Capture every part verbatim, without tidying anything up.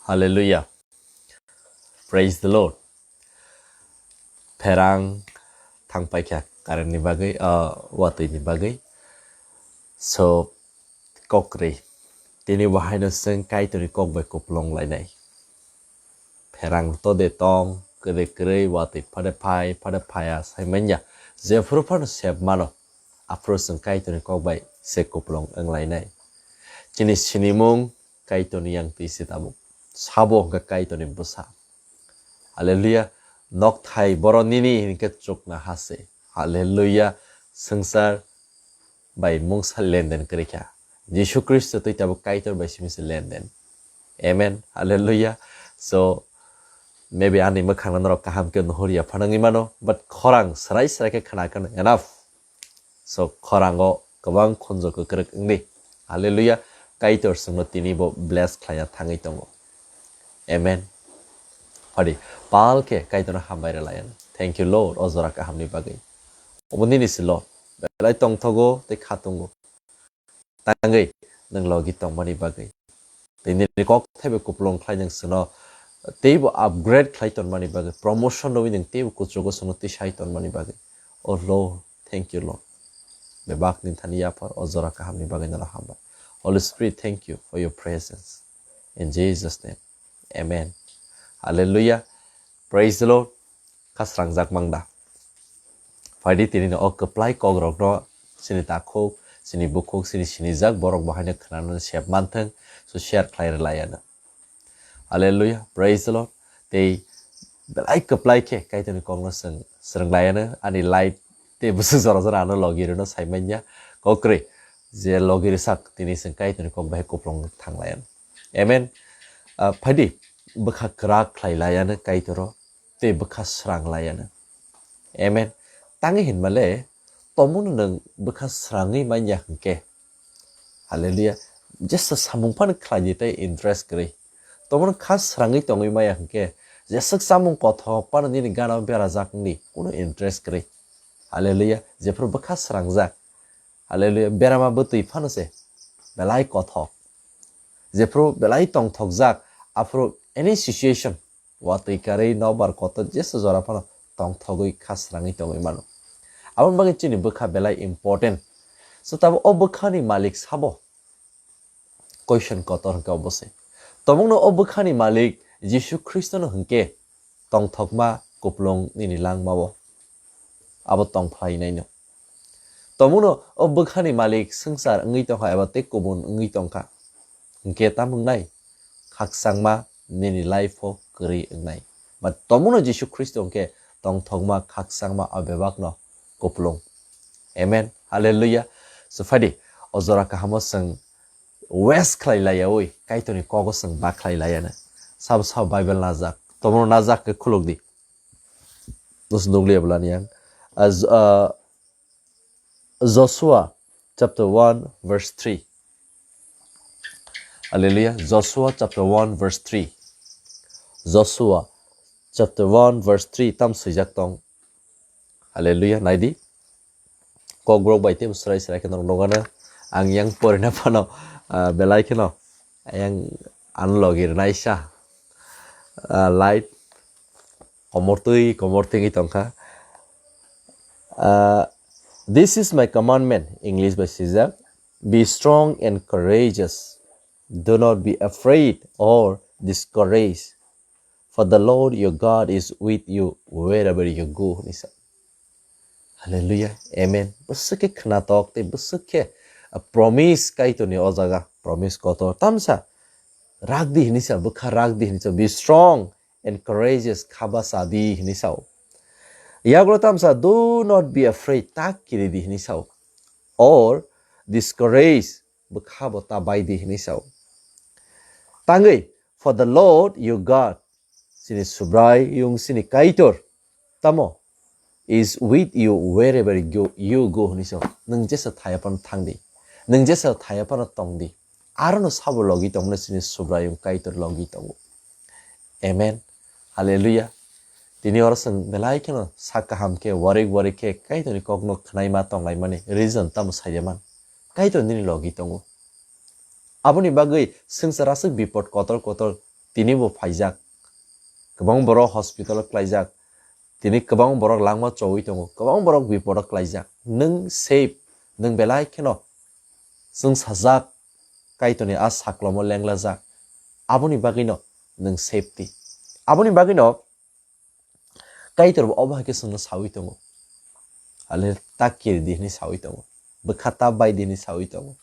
Hallelujah. Praise the Lord. Pherang thangpaikha current ni bagwi, ah, watwi ni bagwi. So, kokri. Tini bo haino chwng Kaitorni kok bai kupulung lainai. Pherang to de tong, kwrwi kwrwi watwi phade phai, phade phaya sai manya. Jephuru phano sep mano, aphuru chwng Kaitorni kok bai se kupulung wng lainai. Chini sinimung Kaitorni yang twi se tabuk. Sabo hwnkhe Kaitorni bwsa. Hallelujah. Nokthai boro nini hinkhe chukna ha se. Hallelujah. Swngchar bai mungsa lenden kwrwi kha. Jisu Khristo twi tabuk Kaitor bai simi se lenden. Amen. Hallelujah. So, maybe ani mwkhang no norok kaham khe nuhur ya phanangwi mano, but khorang srai srai khe khna khe enough. So, khorango kwbang khunju kwkrwk wngdi. Hallelujah. Kaitor chwngno tini bo bless khlaiya thangwi tongo. Amen. Phadi, pal khe Kaitorno hambai rwlaiya. Thank you, Lord, o jora kahamni bagwi. Obo nini si, Lord. Belai tongthogo tei khatungo. Tangwi nwng logi tongmani bagwi. Tei nini kok thaibo kupulung khlai nwng chwngno teibo upgrade khlai tonmani bagwi, promotion rwwi nwng teibo kuchugo chwngno tisai tonmani bagwi. Oh Lord, thank you, Lord. Bebak ni thani yaphar o jora kahamni bagwi nono hambai. Holy Spirit, thank you for your presence. In Jesus' name. Amen. Hallelujah. Praise the Lord. Kha srangjak mang da? Phaidi tini no o kwplai kok rok no chini takhuk, chini bukhuk, chini sinijak borok bo haino khwnanani sep manthwng, so share khlai rwlai ano. Hallelujah, praise the Lord. Tei belai kwplai khe Kaitorni kokno chwng swrwng lai ano, ani life tei bwswk jora jora ano logi rwno sai manya. Kokrwi je logi rwsak tini chwng Kaitorni kok bahai kupulung thang lai ano. Amen. Ah, phaidi bwkha kwrak khlai lai ano Kaitoro. Tei bwkha srang lai ano. Amen. Tangwi hinmale, tomono nwng bwkha srangwi manya hwnkhe. Hallelujah. Jesa samung phano khlai di tei interest kwrwi. Tomono kha srangwi tongwi maya hwnkhe, jeswk samung kothok phano nini gana berajak wngdi, kuno interest kwrwi. Hallelujah. Jephuru bwkha srangjak. Hallelujah. Berama bwtwi phano se belai kothok. Jephuru belai tongthokjak, aphuru any situation, watwi karwi nokbar kotor jesa jora phano tongthogwi kha srangwi tongwi mano. Aboni bagwi chini bwkha belai important. So tabuk o bwkhani malik sabo? Question kotor hwnkhe obo se. Tobokno o bwkhani malik Jisu Khristono hwnkhe tongthokma kupulung nini langmao abo tongphlainaino. Tobokno o bwkhani malik swngchar wngwi tongkha eba tei kubun wngwi tongkha. Hwnkhe tamo wngnai? Khakchangma nini life-o kwrwi wngnai. But tobokno Jisu Khristo hwnkhe tongthokma, khakchangma o bebakno kupulung. Amen. Hallelujah. So phaidi, o jora kahamo chwng waste khlai laiyawi, Kaitorni kogo chwng bakhlai laiyana. Sabo sabo Bible najak. Tobokno najak khe khuluk di. Dos nukliya bolani ang. As, uh, Joshua chapter one verse three. Hallelujah. Joshua chapter one verse three. Joshua chapter one verse three tam swijak tong. Hallelujah. Naidi. Kokborok bai tei srai srai khe norok nukgana. Ang yang porina phano, ah, belai kheno yang ano logi rwnaisa, ah, light komortwi komortwi wngwi tongkha. Ah, "This is my commandment," English bai swijak, "Be strong and courageous. Do not be afraid or discouraged. For the Lord your God is with you wherever you go," hwnwi sa. Hallelujah. Amen. Bwswk khe khnatok tei bwswk khe, ah, promise Kaitorni o jaga, promise kotor. Tamsa, "Rak di," hwnwi sa, bwkha rak di hwnwi sa. "Be strong and courageous," khaba sa di hwnwi sa. Yagulo tamsa, "Do not be afraid," ta kiri di hwnwi sa. Or discourage, bwkha bo ta bai di hwnwi sa. Tangwi, "For the Lord your God," chini Subraiyung chini Kaitor, tamo, "is with you wherever you, you go," hwnwi sa. Nwng jesa thaya phano thang di. Nwng jesa thaya phano tong di. Arono sabo logi tongmani chini Subraiyung Kaitor logi tongo. Amen. Hallelujah. Tini oro chwng belai kheno sak kaham khe, warik warik khe Kaitorni kokno khnaima tonglaimani reason tamo saiya man. Kaitor nini logi tongo. Aboni bagwi swngchar aswk bipot kotor kotor tini bo phaijak. Kwbang borok hospital o klaijak. Tini kwbang borok langma chowi tongo. Kwbang borok bipod o klaijak. Nwng safe, nwng belai kheno chwng sajak, Kaitorni a saklomo lenglajak. Aboni bagwino nwng safety. Aboni bagwino Kaitor bo obo hai khe chwngno sawi tongo. Ale ta kiri di hwnwi sawi tongo. Bwkha ta bai di hwnwi sawi tongo.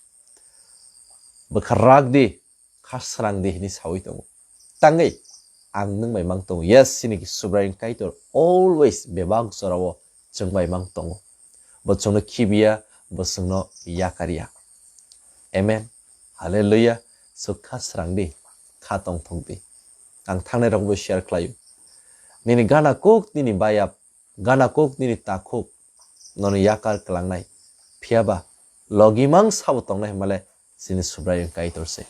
Bwkha rak di, kha srang di hwnwi sawi tongo. Tangwi ang nwng bai mang tongo. Yes, chini Subraiyung Kaitor always bebak jorao chwng bai mang tongo. Bo chwngno khibiya, bo chwngno yakarya. Amen. Hallelujah. So kha srang di, kha tongthok di. Ang thangnai rokbo share khlaio. Nini gana kuk, nini bayap, gana kuk, nini takhuk, nono yakar klangnai. Phiyaba, logi mang sabo tongnai hwnmale, chini Subraiyung Kaitor se.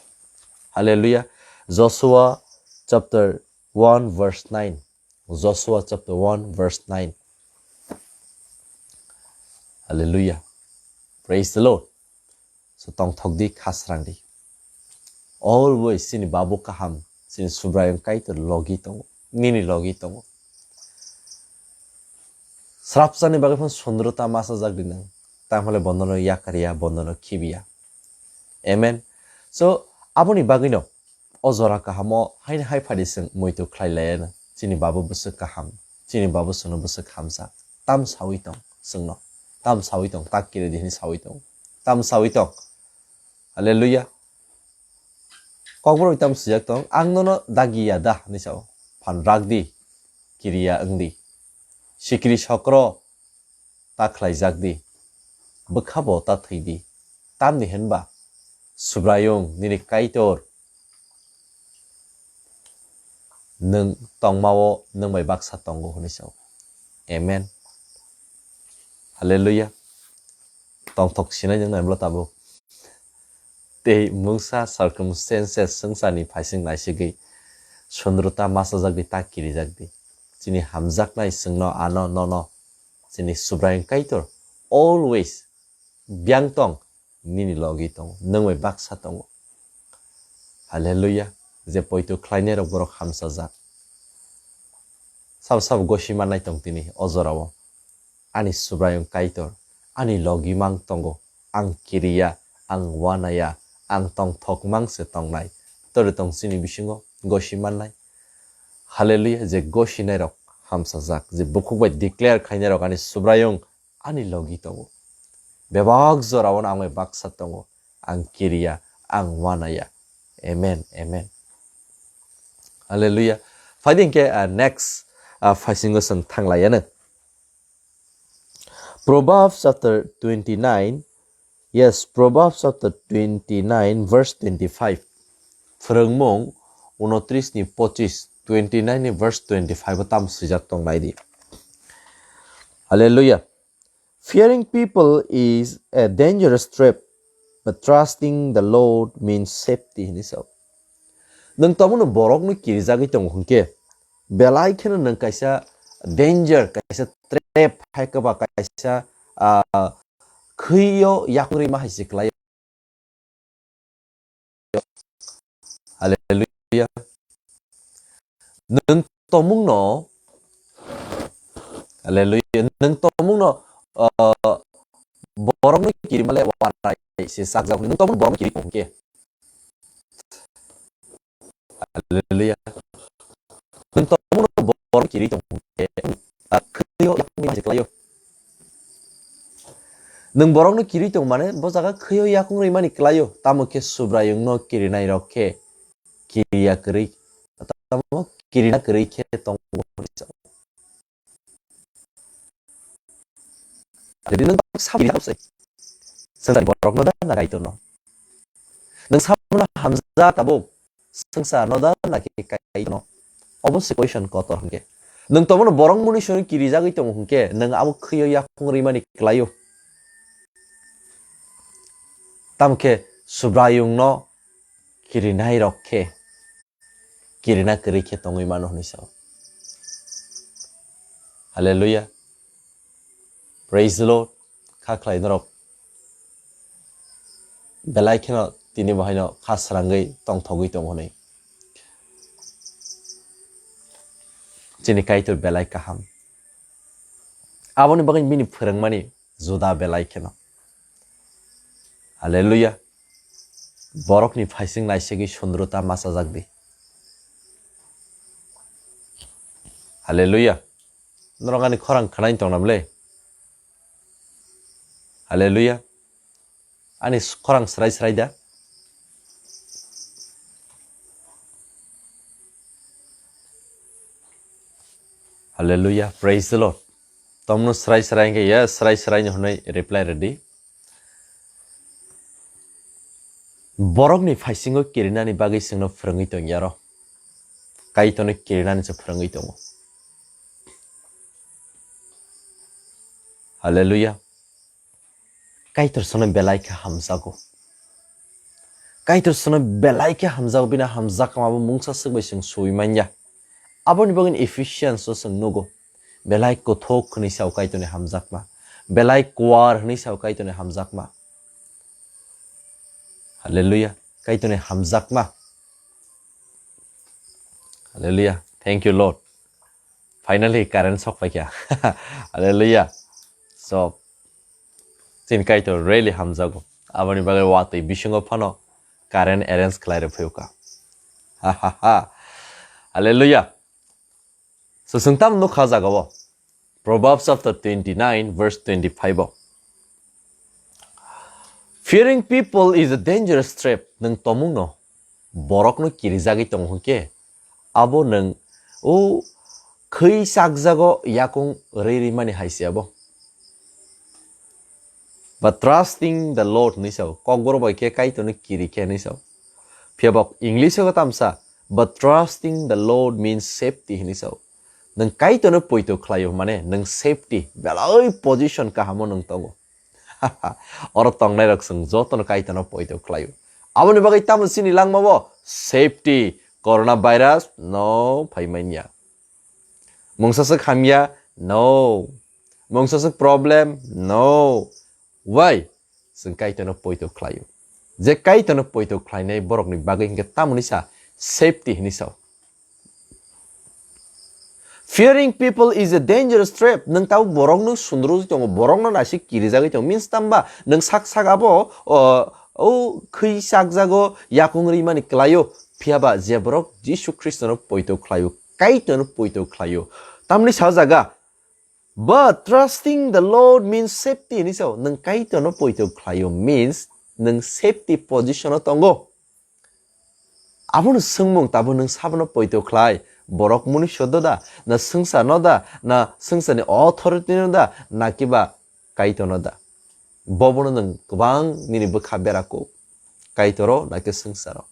Hallelujah. Joshua chapter one verse nine. Joshua chapter one verse nine. Hallelujah. Praise the Lord. So tongthok di, kha srang di. Always chini Babu kaham, chini Subraiyung Kaitor logi tongo, nini logi tongo. Srapsani bagwi phano sundrota masajak di nwng. Tamhole bonono yakarya, bonono khibiya. Amen. So, aboni bagwino o jora kahamo haino hai phadi chwng muitu khlai laiya no. Chini Babu bwswk kaham, chini Babu chwngno bwswk hamjak. Tam sawi tong chwngno, tam sawi tong, tak kiri di hwnwi sawi tong, tam sawi tong. Hallelujah. Kokborok tam swijak tong, ang nono dagiya da hwnwi sao. Phan rak di, kiriya wng di. Sikri sokro ta khlaijak di. Bwkha bo ta thwi di. Tamni hwnba Subraiyung nini Kaitor nwng tongmao nwng bai baksa tongo hwnwi sao. Amen. Hallelujah. Tongthok sinai nwng naimlo tabuk. Tei mungsa circumstances swngcharni phaising naisigwi sundrota masajak di, ta kirijak di. Chini hamjaknai chwngno ano nono chini Subraiyung Kaitor always biyang tong, nini logi tongo, nwng bai baksa tongo. Hallelujah. Je poito khlainai rok borok hamsajak. Sabo sabo gosi mannai tong tini o jorao. Ani Subraiyung Kaitor, ani logi mang tongo. Ang kiriya, ang wanaya, ang tongthok mang se tongnai. Tori tong chini bisingo gosi mannai. Hallelujah, je gosinai rok hamsajak, je bukhuk bai declare khainai rok ani Subraiyung ani logi tongo. Bebak jorao ang bai baksa tongo. Ang kiriya, ang wanaya. Amen, amen. Hallelujah. Phaidi hwnkhe, uh, next, uh, phaisingo chwng thanglaiya no. Proverbs chapter twenty-nine, yes, Proverbs chapter twenty-nine, verse twenty-five. Phwrwngmung unotris ni pochis, twenty-nine ni verse twenty-five o tamo swijak tong nai di. Hallelujah. Fearing people is a dangerous trap, but trusting the Lord means safety, hini sao. Nwng tomono borokno kirijagwi tongo hwnkhe, belai kheno nwng kaisa danger, kaisa trap hai kwba kaisa, ah, khwiyo yakungri ma hai se klai. Hallelujah. Nwng tomungno, hallelujah, nwng tomungno, ah, borokno kirimale warai se sakjak. Nwng tomungno borokno kiri hwnkhe. Hallelujah. Nwng tomungno borok kiri tong hwnkhe, ta khwio yakungni mani klaio. Nwng borokno kiri tong mane bo jaga khwio yakungni mani klaio. Tamo khe Subraiyungno kirinai rok khe kiriya kwrwi, tamo kirina kwrwi khe tongo. Jadi nwng sab ni hapsai. Swngchar borok no da na Kaitor no. Nwng sab no hamjak tabuk. Swngchar no da na khe Kaitor no. Obo se question kotor hwnkhe. Nwng tomono borok muni soni kirijagwi tongo hwnkhe, nwng abo khwio yakung rimani klaio. Tamkhe Subraiyung no kirinai rok khe kirina kwrwi khe tongwi mano hwnwi sao. Hallelujah. Praise the Lord. Kha khlai norok belai kheno tini bo haino kha srangwi tongthogwi tongo hwnwi. chini Kaitor belai kaham. Aboni bagwi bini phwrwngmani juda belai kheno. Hallelujah. Borokni phaising naisegwi sundru ta machajak di. Hallelujah. Norok ani khorang khwnai tongna bwle? Hallelujah. Ani s-, khorang srai srai da? Hallelujah. Praise the Lord. Tomno srai srai hwnkhe, yes, srai srai ni hwnwi reply rwdi. Borokni phaisingo kirinani bagwi chwngno phwrwngwi tong yaro. Kaitorno kirinani se phwrwngwi tongo. Hallelujah. Kaitor sono belai khe hamjago. Kaitor sono belai khe hamjago, bini hamjakma bo mungsa swk bai chwng sui manya. Aboni bagwino Ephesians o chwng nugo. Belai kothok hwnwi sao Kaitorni hamjakma. Belai kuar hwnwi sao Kaitorni hamjakma. Hallelujah. Kaitorni hamjakma. Hallelujah. Thank you, Lord. Finally, current sok paikha. Hallelujah. So, chini Kaitor really hamjago. Aboni bagwi watwi bisingo phano current arrange khlai rw phiyokha. Ha, ha, ha. Hallelujah. So, chwng tamo nukha jagao. Proverbs chapter twenty-nine, verse twenty-five o. Fearing people is a dangerous trap. Nwng tomungno, borokno kirijagwi tongo hwnkhe, abo nwng o khwi chakjago yakung rwi rwimani hai se abo. But trusting the Lord hwnwi sao, kokborok bai khe Kaitorno kiri khe hwnwi sao. Phiya bo English o tamsa, "But trusting the Lord means safety," hwnwi sao. Nwng Kaitorno poito khlaio, mane nwng safety, belai position kahamo nwng tongo. Oro tongnairok chwng jotono Kaitorno poito khlaio. Aboni bagwi tamo chini langmao safety, corona virus no phai manya. Mungsa swk hamya? No. Mungsa swk problem? No. Why? Chwng Kaitorno poito khlaio. Je Kaitorno poito khlainai borokni bagwi hwnkhe tamoni sa safety hwnwi sao. Fearing people is a dangerous trap. Nwng tabuk borokno sundrugwi tongo, borokno naisik kirijagwi tongo. Means tamba nwng sak sak abo, o, o khwi chakjago, yakung rwimani klaio. Phiya ba je borok Jisu Khristono poito khlaio, Kaitorno poito khlaio. Tamni sa jaga, "But trusting the Lord means safety," hwnwi sao. Nwng Kaitorno poito khlaio means nwng safety position o tongo. Abono swngmung, tabo nwng sabono poito khlai, borok munuiso doda, na swngcharno da, na swngcharni authority no da, na kiba Kaitorno da? Bobono nwng kwbang nini bwkha bera kuk, Kaitoro na khe swngcharo.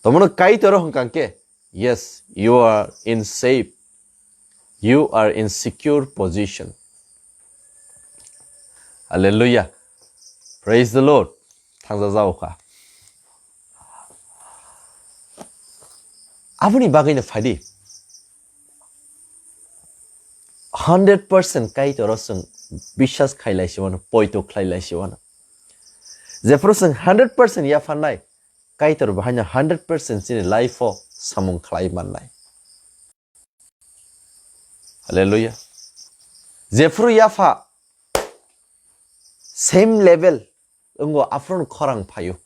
Tomono Kaitoro hwnkha khe, yes, you are in safe. You are in secure position. Hallelujah. Praise the Lord. Thangja jao kha. Aboni bagwino phaidi. Hundred percent Kaitoro chwng biswas khai lai se wano, poito khlai lai se wano. Jephuru chwng hundred percent yapharnai, Kaitor bo haino hundred percent chini life o samung khlai mannai. Hallelujah. Jephuru yapha same level wngo, aphuru khorang phaio.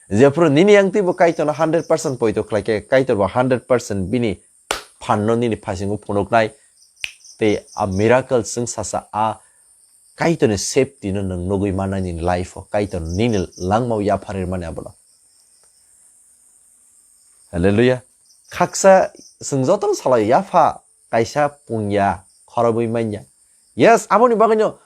Jephuru nini yang twibo Kaitorno hundred percent poito khlai khe, Kaitor bo hundred percent bini phanno nini phaisingo phunuknai. Tei a miracle chwng sacha a Kaitorni safety no nwng nugwi mannai nini life o, Kaitor nini langmao yapharwi mani abono. Hallelujah. Khaksa chwng jotono salaio, yapha kaisa pungya khorobwi manya. Yes, aboni bagwino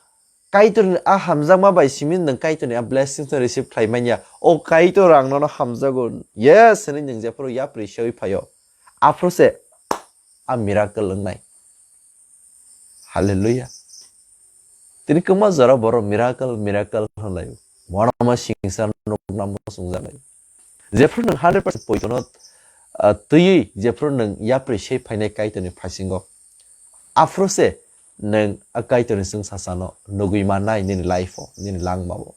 Kaitorni a hamjakma bai simi nwng Kaitorni a blessings no receive khlai manya. O Kaitor, ang nono hamjago. Yes, hwnwi nwng jephuru yapri sewi phaio, aphuru se a miracle wngnai. Hallelujah. Tini kwma jora borok miracle, miracle hwnlaio. Uanama singsa nukna muchungjaknai. Jephuru nwng hundred percent poitono, ah, twiwi jephuru nwng yapri sei phainai Kaitorni phaisingo, aphuru se nwng a Kaitorni chwngsasano nugwi mannai nini life-o, nini langmao.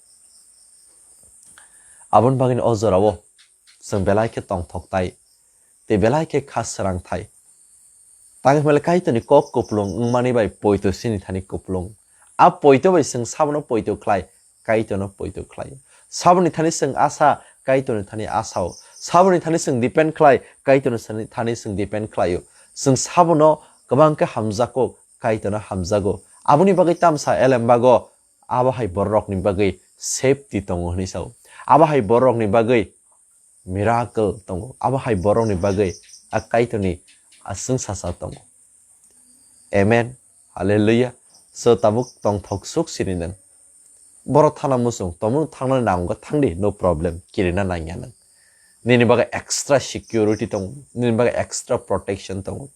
Aboni bagwino o jorao chwng belai khe tongthok tai, tei belai khe kha srang thai. Tang himale Kaitorni kok kuplung wngmani bai poito chini thani kuplung. A poito bai chwng sabono poito khlai, Kaitorno poito khlai. Saboni thani chwng asa, Kaitorni thani asao. Saboni thani chwng depend khlai, Kaitorni thani, thani chwng depend khlaio. Chwng sabono kwbang khe hamjago, Kaitorno hamjago. Aboni bagwi tamsa elembago, abo hai bororokni bagwi safety tongo hwnwi sao. Abo hai bororokni bagwi miracle tongo. Abo hai borokni bagwi a Kaitorni a chwngsacha tongo. Amen. Hallelujah. So tabuk tongthok suk sini nwng. Borok thana muchung, tomung thangnani nango thangdi, no problem. Kirina nangya nwng. Nini bagwi extra security tongo, nini bagwi extra protection tongo.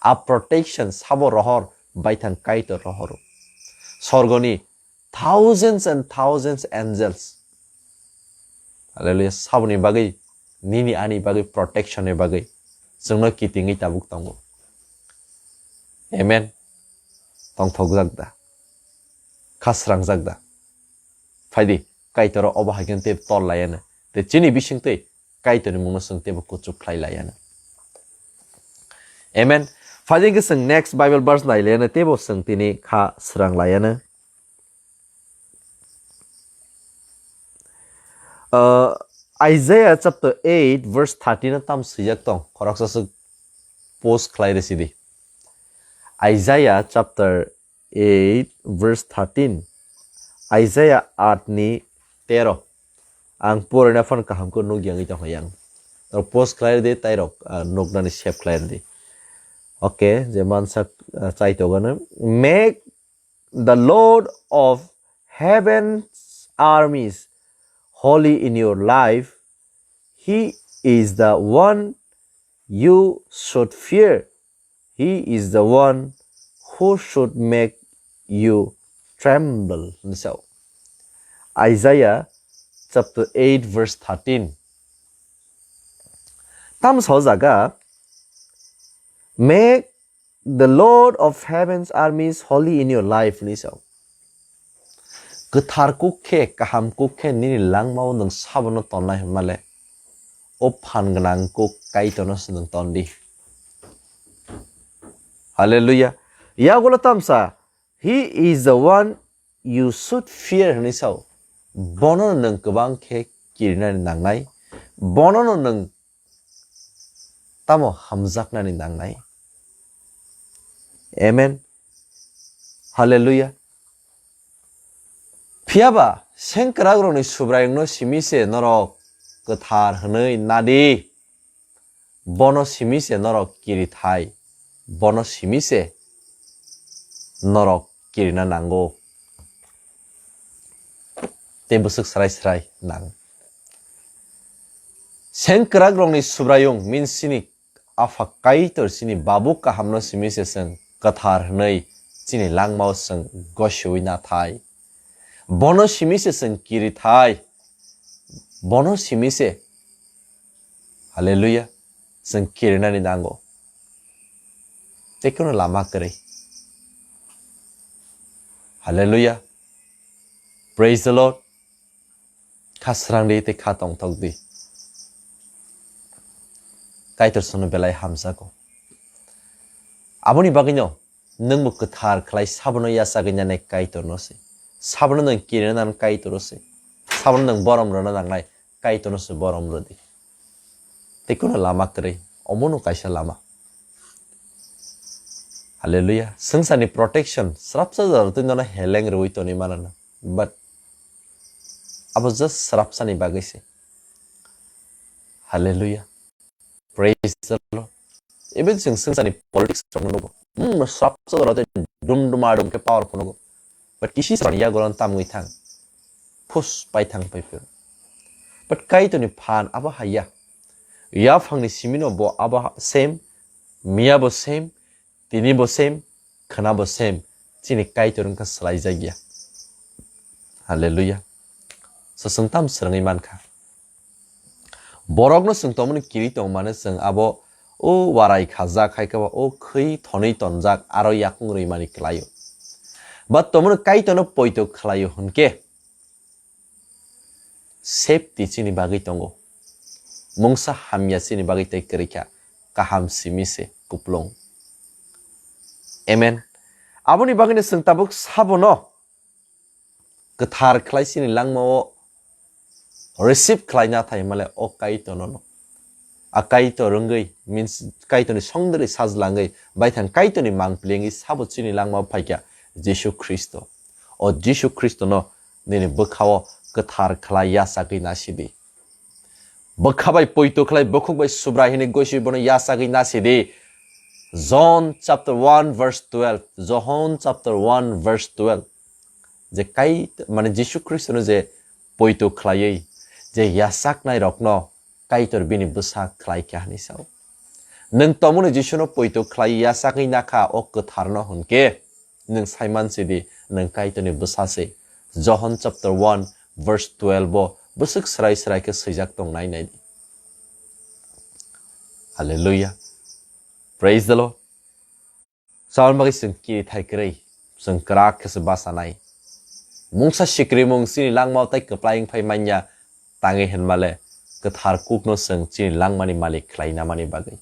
A protection sabo rohor, baithang Kaitor rohoro. Sorgoni thousands and thousands angels. Hallelujah. Saboni bagwi, nini ani bagwi, protection ni bagwi. Chwngno kitingwi tabuk tongo. Amen. Tongthokjak da? Khasrangjak da? Phaidi, Kaitor obo hai khe tei tol layano. Tei chini bising tei Kaitorni mungno chwng teibo kuchuk khlai layano. Amen. Phaidi khe chwng next Bible verse nai layano, teibo chwng tini kha srang layano. Uh, Isaiah chapter eight verse thirteen tam swijak tong. Khoroksa swk post khlai rwsidi. Isaiah chapter eight verse thirteen. Isaiah aat ni tero. Ang porina phan kaham khe nukya wngwi tongkha yang. Rok post khlai rwdi, tei rok, ah, nuknani save khlai rwdi. Okay, je mansak, ah, chai togano. Make the Lord of heaven's armies holy in your life. He is the one you should fear. He is the one who should make you tremble. Hwnwi sao. Isaiah chapter eight verse thirteen. Tam sao jaga, "Make the Lord of heaven's armies holy in your life," hwnwi sao. Kwthar kuk khe, kaham kuk khe nini langmao nwng sabono tonnai hwnmale, o phan gwnang kuk Kaitorno se nwng tondi. Hallelujah. Yagulo tamsa, "He is the one you should fear," hwnwi sao. Bono nwng kwbang khe kirinani nangnai, bono nwng tamo hamjaknani nangnai. Amen. Hallelujah. Phiyaba sengkwrakrokni Subraiyungno simi se norok kwthar hwnwi nadi. Bono simi se norok kirithai. Bono simi se norok kirina nango. Tei bwswk srai srai nang. Sengkwrakrokni Subraiyung min sini Apha Kaitor chini Babu kahamno simi se chwng kwthar hwnwi chini langmao chwng gosiwi nathai. Bono simi se chwng kirithai. Bono simi se. Hallelujah. Chwng kirinani nango. Tei kheno lama kwrwi. Hallelujah. Praise the Lord. Kha srang di tei kha tongthok di. Kaitor chwngno belai hamjago. Aboni bagwino nwngbo kwthar khlai sabono yachagwi nanai Kaitorno se. Sabono nwng kirina nanai Kaitoro se. Sabono nwng borom rwna nangnai Kaitorno se borom rwdi. Tei kheno lama kwrwi, omono kaisa lama. Hallelujah. Swngcharni protection, srapsa jora twi nono heleng rwui tonwi manana. But abo just srapsani bagwi se. Hallelujah. Praise the Lord. Even chwng swngcharni politics rokno nugo. Hmm, srapsa jora twi dum duma dum khe powerful nugo. But kisi srapni yagulo tamwi thang. Phus pai thang pai phir. But Kaitorni phan abo haiya. Yaphangni simino bo abo ha-, same, miya bo same, tini bo same, khwna bo same. Chini Kaitor wngkha swlaijakya. Hallelujah. So chwng tam swrwngwi mankha. Borokno chwng tongmani kiri tongmani chwng abo o warai khajak hai khe ba o khwi thonwi tonjak aro yakung rwimani kwlaio. But tongmani Kaitorno poito khlaio hwnkhe safety chini bagwi tongo. Mungsa hamya chini bagwi tei kwrwi kha, kaham simi se kuplung. Amen. Aboni bagwino chwng tabuk sabono kwthar khlai chini langmao receive khlaina thai hwnmale o Kaitorno no. A Kaitor wngwi, means Kaitorni songdari sajlangwi, baithang Kaitorni mang plengwi sabo chini langmao phaikha Jisu Khristo. O Jisu Khristono nini bwkhao kwthar khlai yachagwi nasidi. Bwkha bai poito khlai, bukhuk bai Subrai hwnwi gosi bono yachagwi nasidi. John chapter one verse twelve, John chapter one verse twelve. Je kai, mane Jisu Khristono je poito khlaiwi, je yachaknai rokno Kaitor bini bwsa khlai kha hwnwi sao. Nwng tomono Jisuno poito khlai yachagwi nakha o kwtharno hwnkhe, nwng saiman sidi, nwng Kaitorni bwsa se. John chapter one verse twelve o bwswk srai srai khe swijak tong nai nai di. Hallelujah. Praise the Lord. Saboni bagwi chwng kiri thai kwrwi, chwng kwrak khe se bachanai. Mungsa sikrimung chini langmao tai kwplai wng phai manya, tangwi hwnmale kwthar kukno chwng chini langmani malik khlai namani bagwi.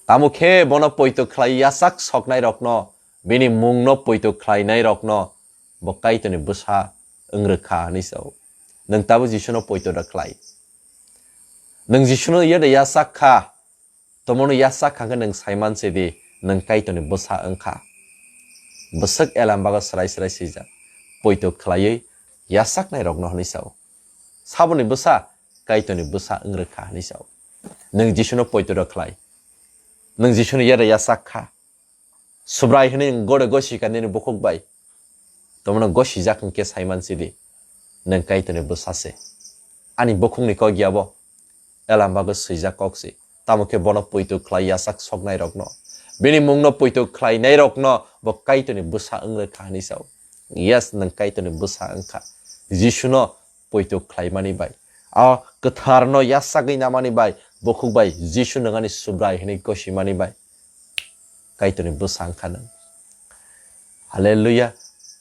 Tamo khe bono poito khlai yachak soknai rokno, bini mungno poito khlainai rokno bo Kaitorni bwsa wng rwkha hwnwi sao. Nwng tabuk Jisuno poito da khlai. Nwng Jisuno ya da yachak kha, tomono yachak kha khe nwng saiman se di, nwng Kaitorni bwsa wng kha. Bwswk elam bago srai srai swijak, poito khlaiwi yachaknai rokno hwnwi sao. Saboni bwsa Kaitorni bwsa wng rwkha hwnwi sao. Nwng Jisuno poito da khlai. Nwng Jisuno ya da yachak kha. Subrai hwnwi nwng gode gosi kha nini bukhuk bai. Tomono gosijak hwnkhe saiman sidi. Nwng Kaitorni bwsa se. Ani bukhukni kok ya bo. Elam bagwi swijak kok se. Tamo khe bono poito khlai yachak soknai rokno. Bini mungno poito khlainai rokno bo Kaitorni bwsa wng rwkha hwnwi sao. Yes, nwng Kaitorni bwsa wngkha. Jisuno poito khlaimani bai. A kwtharno yachagwi namani bai. Bukhuk bai Jisu nwng ani Subrai hwnwi gosimani bai. Kaitorni bwsa wngkha nwng. Hallelujah.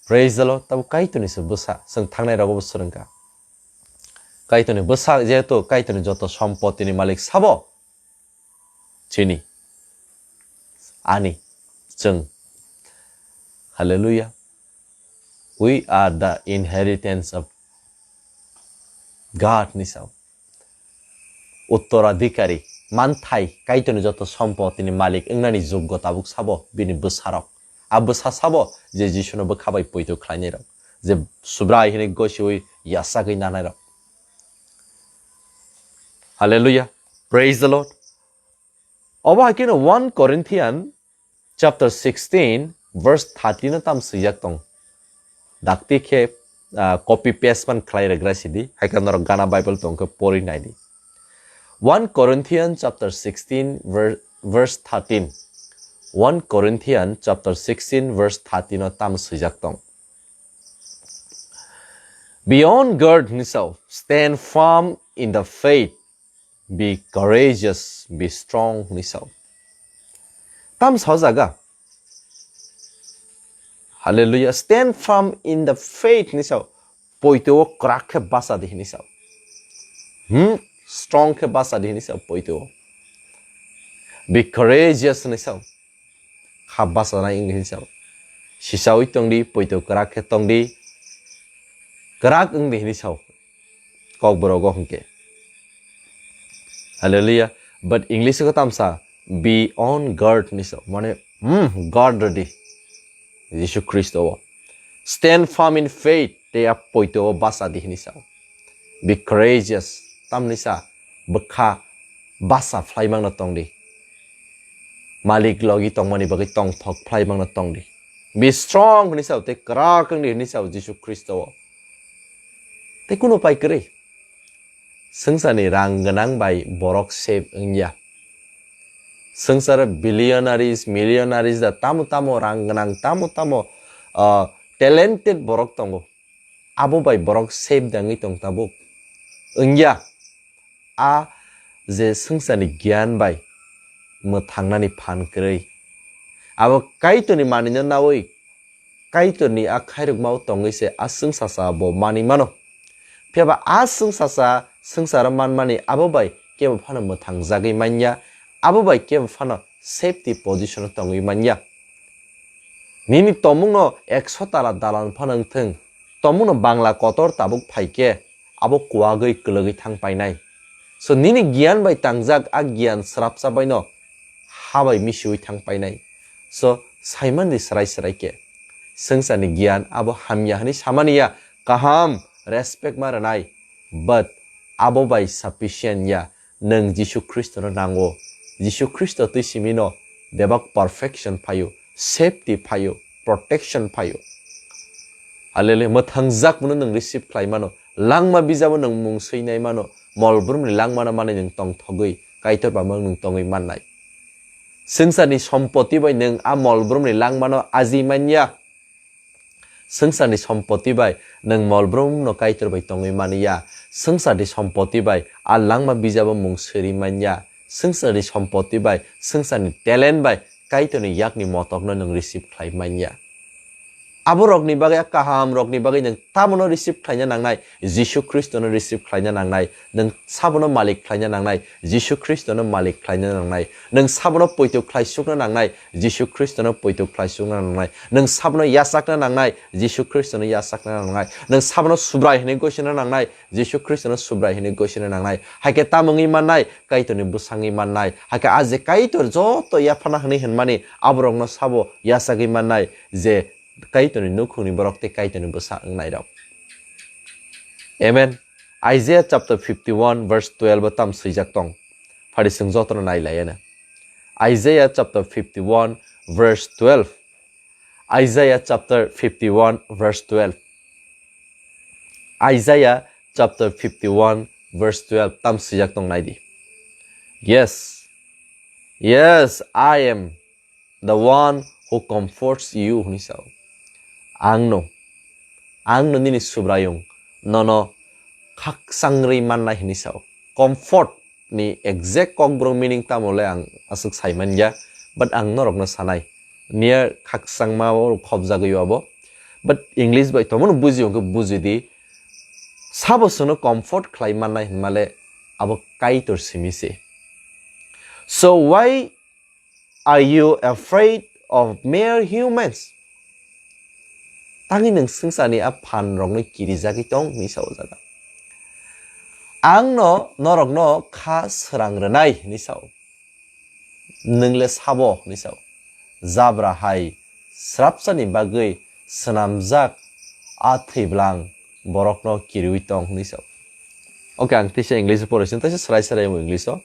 Praise the Lord. Tabo Kaitorni se bwsa. Chwng thangnai rogo bo swrwngkha. Kaitorni bwsa, jehetu Kaitorni joto sompotini malik sabo. Chini. Ani. Chwng. Hallelujah. We are the inheritance of God ni sao. Uttoradhikari, manthai, Kaitorni joto sompotini malik wngnani juggo tabuk sabo bini bwsarok. A bwsa sabo je Jisuno bwkha bai poito khlainai rok, je Subrai hwnwi gosiwi yachagwi nanai rok. Hallelujah. Praise the Lord. Obo hai kheno one Corinthian chapter sixteen verse thirteen o tam swijak tong. Dakti khe, ah, copy paste man khlai rwgra sidi, hai khe norok gana Bible tong khe pori naidi. One Corinthian chapter sixteen ver-, verse thirteen. One Corinthian chapter sixteen verse thirteen o tam swijak tong. Be on guard hwnwi sao, stand firm in the faith. Be courageous, be strong hwnwi sao. Tam sao jaga. Hallelujah. Stand firm in the faith hwnwi sao. Poito o kwrak khe bacha di hwnwi sao. Hmm? Strong khe bacha di hwnwi sao poito o. Be courageous hwnwi sao. Kha bachanai wng di hwnwi sao. Sisaui tong di, poito kwrak khe tong di. Kwrak wng di hwnwi sao. Kokborok o hwnkhe. Hallelujah. But English o tamsa, be on guard hwnwi sao. Mane, hmm, guard rwdi. Jisu Khristo o. Stand firm in faith, tei a poito o bacha di hwnwi sao. Be courageous, tamni sa, bwkha bacha phlai mangno tong di. Malik logi tongmani bagwi tongthok phlai mangno tong di. Be strong hwnwi sao, tei kwrak wng di hwnwi sao Jisu Khristo o. Tei kuno pai kwrwi. Swngcharni rang gwnang bai borok save wngya. Swngcharo billionaires, millionaires da tamo tamo rang gwnang, tamo tamo, ah, talented borok tongo. Abo bai borok save da wngwi tong tabuk. Wngya. A je swngcharni giyan bai mwthangnani phan kwrwi. Abo Kaitorni manwino naui Kaitorni a khairokmao tongwi se a swngsacha bo manwi mano. Phiya ba a swngsacha swngcharo manmani abo bai kebo phano mwthangjagwi manya, abo bai kebo phano safety position o tongwi manya. Nini tomungno ekso tala dalan phano wngthwng, tomungno Bangla kotor tabuk phaikhe abo kuwagwi kwlwgwi thang painai. So nini giyan bai tangjak a giyan swrapsa baino ha bai misiwi thang painai. So saimandi swrai swrai khe swngcharni giyan abo hamya hwnwi samani ya, kaham respect ma rwnai, but abo bai sufficient ya. Nwng Jisu Khristono nango. Jisu Khristo twi simino bebak perfection phaio, safety phaio, protection phaio. Hallelujah. Mwthangjak bono nwng receive khlai mano. Langma bijabo nwng mung swinai mano. Molbrumni langmano manwi nwng tongthogwi Kaitor bamang nwng tongwi mannai. Swngcharni sompoti bai nwng a molbrumni langmano aji manya. Swngcharni sompoti bai nwng molbrumno Kaitor bai tongwi mani ya. Swngcharni sompoti bai a langma bijabo mung siri manya. Swngcharni sompoti bai, swngcharni talent bai Kaitorni yakni motokno nwng receive khlai manya. Aborokni bagwi, a kahamrokni bagwi nwng tamono receive khlaina nangnai, Jisu Khristono receive khlaina nangnai, nwng sabono malik khlaina nangnai, Jisu Khristono malik khlaina nangnai, nwng sabono poito khlai sukna nangnai, Jisu Khristono poito khlai sukna nangnai, nwng sabono yachakna nangnai, Jisu Khristono yachakna nangnai, nwng sabono Subrai hwnwi gosina nangnai, Jisu Khristono Subrai hwnwi gosina nangnai, hai khe tamungwi mannai, Kaitorni bwsangwi mannai, hai khe a je Kaitor joto yaphana hwnwi hwnmani, aborokno sabo yachagwi mannai, je Kaitorni nukhungni borok tei Kaitorni bwsa wngnairok. Amen. Isaiah chapter fifty-one verse twelve o tam swijak tong. Phari chwng jotono nai laiya na. Isaiah chapter fifty-one verse twelve. Isaiah chapter fifty-one verse twelve. Isaiah chapter fifty-one verse twelve tam swijak tong nai di. Yes. Yes, I am the one who comforts you hwnwi sao. Angno, angno nini Subraiyung nono khakchangri mannai hwnwi sao. Comfort ni exact kokborok meaning tamo le ang aswk sai manya, but ang norokno sanai. Niya khakchangma o khobjagwi abo. But English bai tomono buji hwnkhe buji di. Sabo chwngno comfort khlai mannai hwnmale abo Kaitor simi se. So why are you afraid of mere humans? Tangwi nwng swngcharni a phan rokno kirijagwi tong hwnwi sa o jaga. Angno norokno kha srang rwnai hwnwi sa o. Nwng le sabo hwnwi sa o. Jabra hai srapsani bagwi swnamjak a thwiblang borokno kiriwi tong hwnwi sa o. Okay, ang teisa English o pore sini, teisa srai srai mo English o.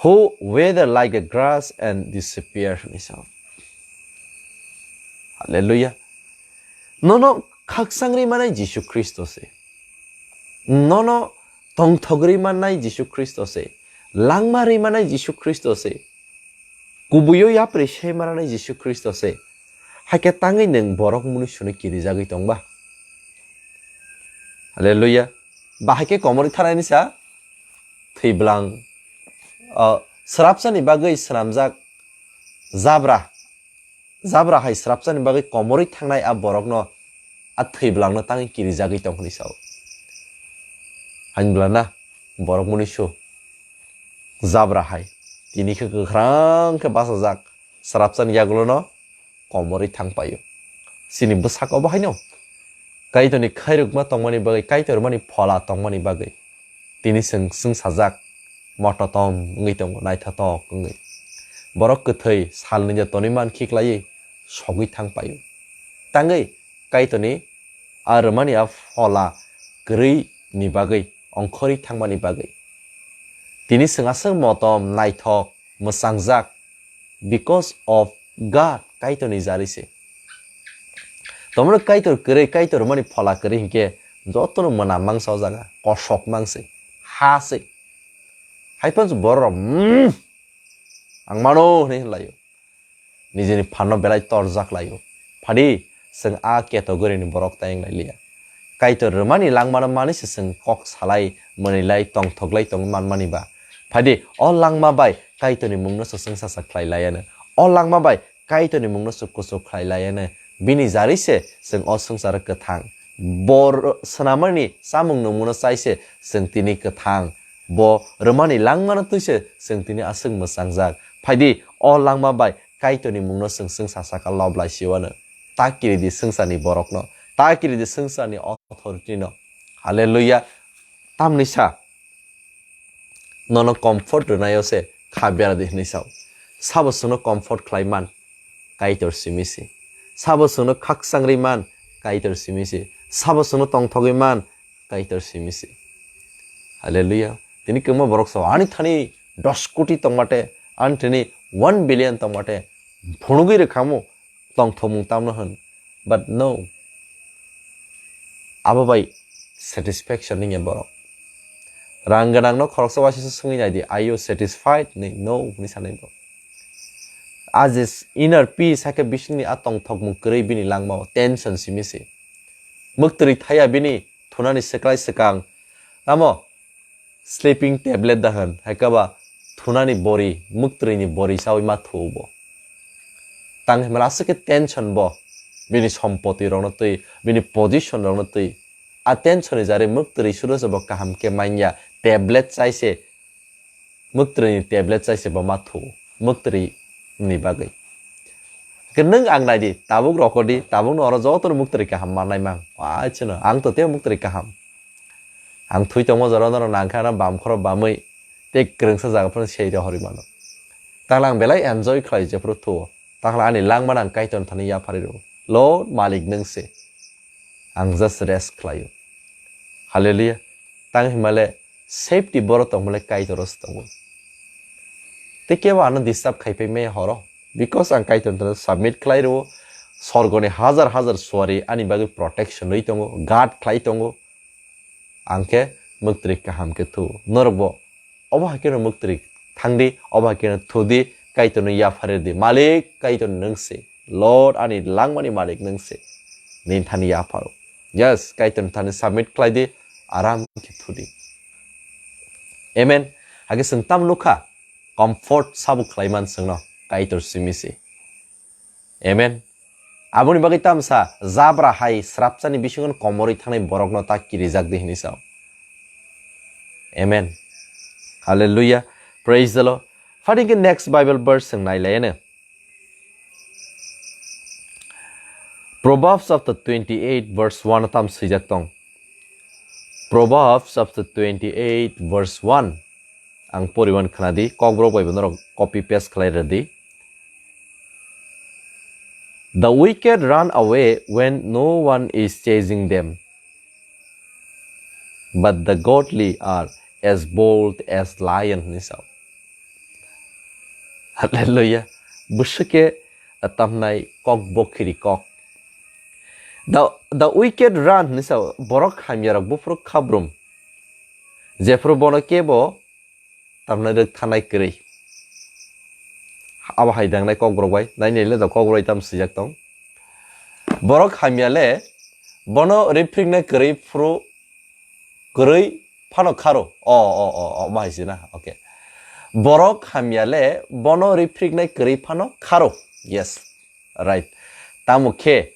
Who wither like a grass and disappear hwnwi sa o. Hallelujah. Nono khakchangri manai Jisu Khristo se. Nono tongthogri manai Jisu Khristo se. Langma ri manai Jisu Khristo se. Kubuyo yapri se manai Jisu Khristo se. Haikhe tangwi nwng borok munusuno kirijagwi tongba. Hallelujah. Bahaikhe komorwi thanani sa thwiblang, ah, srapsani bagwi swnamjak jabra, jabra hai srapsani bagwi komorwi thangnai a borokno a thwibwlangno tangwi kirijagwi tong hwnwi sao. Hainbwlana borok munusu jabra hai tini khe kwkhrang khe bachajak srapsani yagulono komorwi thang paio. Chini bwsako bo haino Kaitorni khairokma tongmani bagwi, Kaitor mani phola tongmani bagwi tini chwng, chwng sajak mototom wngwi tongo, naithotok wngwi. Borok kwthwi salni je tonwi man khiklaiwi sogwi thang paio. Tangwi Kaitorni a rwmani a phola kwrwi ni bagwi, ongkhorwi thangmani bagwi. Tini chwng aswk motom, naithok, mwchangjak, because of God, Kaitorni jari se. Tomorok Kaitor kwrwi, Kaitor mani phola kwrwi hinkhe jotono mwnam mangsa o jaga, kosok mangsi, ha se. Haiphano borok, "Mm, ang mano," hwnwi hwnlaio. Nijini phanno belai torjak laio. Phadi, chwng a category ni borok ta wng lai liya. Kaitor rwmani langmano manwi se chwng kok salai, mwnwi lai, tongthok lai tongwi manmani ba. Phadi, o langma bai Kaitorni mungno se chwng sacha khlai laiya no. O langma bai Kaitorni mungno se kuchuk khlai laiya no. Bini jari se chwng o swngcharo kwthang. Bor swnamani chamung nungmano chai se chwng tini kwthang. Bo rwmani langmano twi se chwng tini aswk mwchangjak. Phaidi, o langma bai Kaitorni mungno chwng swngsa saka lob lai siwano. Ta kiridi swngcharni borokno, ta kiridi swngcharni authority no. Hallelujah. Tamni sa, nono comfort rwnaio se kha bera di hwnwi sao. Sabo chwngno comfort khlai man, Kaitor simi se. Sabo chwngno khakchang rwi man, Kaitor simi se. Sabo chwngno tongthogwi man, Kaitor simi se. Hallelujah. Tini kwbangma borok sao, ani thani dos koti tongmate, ani thani one billion tongmate, phunugwi rwkhamu tongthokmung tamno hwn. But no. Abo bai satisfaction ningya borok. Rang gwnangno khoroksa waisa swngwi naidi, "Are you satisfied?" Ni, "No," hwnwi sanai bo. As is inner peace, hakhe bisingni a tongthokmung kwrwi bini langmao tension simi se. Mwktwrwi thaya bini thunani swklai swkang. Tamo sleeping tablet da hwn, hai khe ba thunani bori, mwktwrwini bori chaui ma thu bo. Tang himla aswk khe tension bo, bini sompoti rokno twi, bini position rokno twi. A tension ni jari mwktwrwi suro se bo kaham khe manya, tablet chai se, mwktwrwini tablet chai se bo ma thu, mwktwrwi ni bagwi. Khe nwng ang nai di, tabuk rokor di, tabuk no oro joto no mwktwrwi kaham mannai mang. Wai chwno, ang to tei mwktwrwi kaham. Ang thwi tongma jora norok nang khe ano bam khoro bamwi tei kwrwngsa jaga phano sei rohorwi mano. Takhle ang belai enjoy khlai jephuru thuo. Takhle ani langmano ang Kaitor thani yapharwi rwo. Lord, Malik nwng se. Ang just rest khlaio. Hallelujah. Tang himale safety boro tongmale Kaitor se tongo. Tei kebo ano disturb khai pai maya horo. Because ang Kaitor thani submit khlai rwo. Sorgoni hajar hajar suari ani bagwi protection rwi tongo, guard khlai tongo. Ang khe mwktwrwi kaham khe thu. Norok bo obo hai kheno mwktwrwi thang di, obo hai kheno thu di, Kaitorno yapharwi di. Malik, Kaitor nwng se. Lord, ani langmani Malik nwng se. Nini thani yapharo. Yes, Kaitorni thani submit khlai di, aram khe thu di. Amen. Hakhe chwng tamo nukha, comfort sabo khlai man chwngno, Kaitor simi se. Amen. Aboni bagwi tamsa jabra hai srapsani bisingo komorwi thangnai borokno ta kirijak di hwnwi sao. Amen. Hallelujah. Praise the Lord. Phani khe next Bible verse chwng nai lai ano. Proverbs chapter twenty-eight verse one tam swijak tong. Proverbs chapter twenty-eight verse one. Ang poriwan khna di, kokborok bai bono copy paste khlai rw di. The wicked run away when no one is chasing them, but the godly are as bold as lion, hwnwi sao. Hallelujah. Bwswke tamnai kok bokhiri kok. The, the wicked run, hwnwi sao, borok hamyarok buphuru khabrum. Jephuru bono kebo tamnai rwkthanai kwrwi. Abo hai dangnai kokborok bai, nai nai le da kokborok tam swijak tong. Borok hamya le bono riphriknai kwrwi phuru kwrwi phano kharo. O, o, o, o, ma hai sina. Okay. Borok hamya le bono riphriknai kwrwi phano kharo. Yes. Right. Tamo khe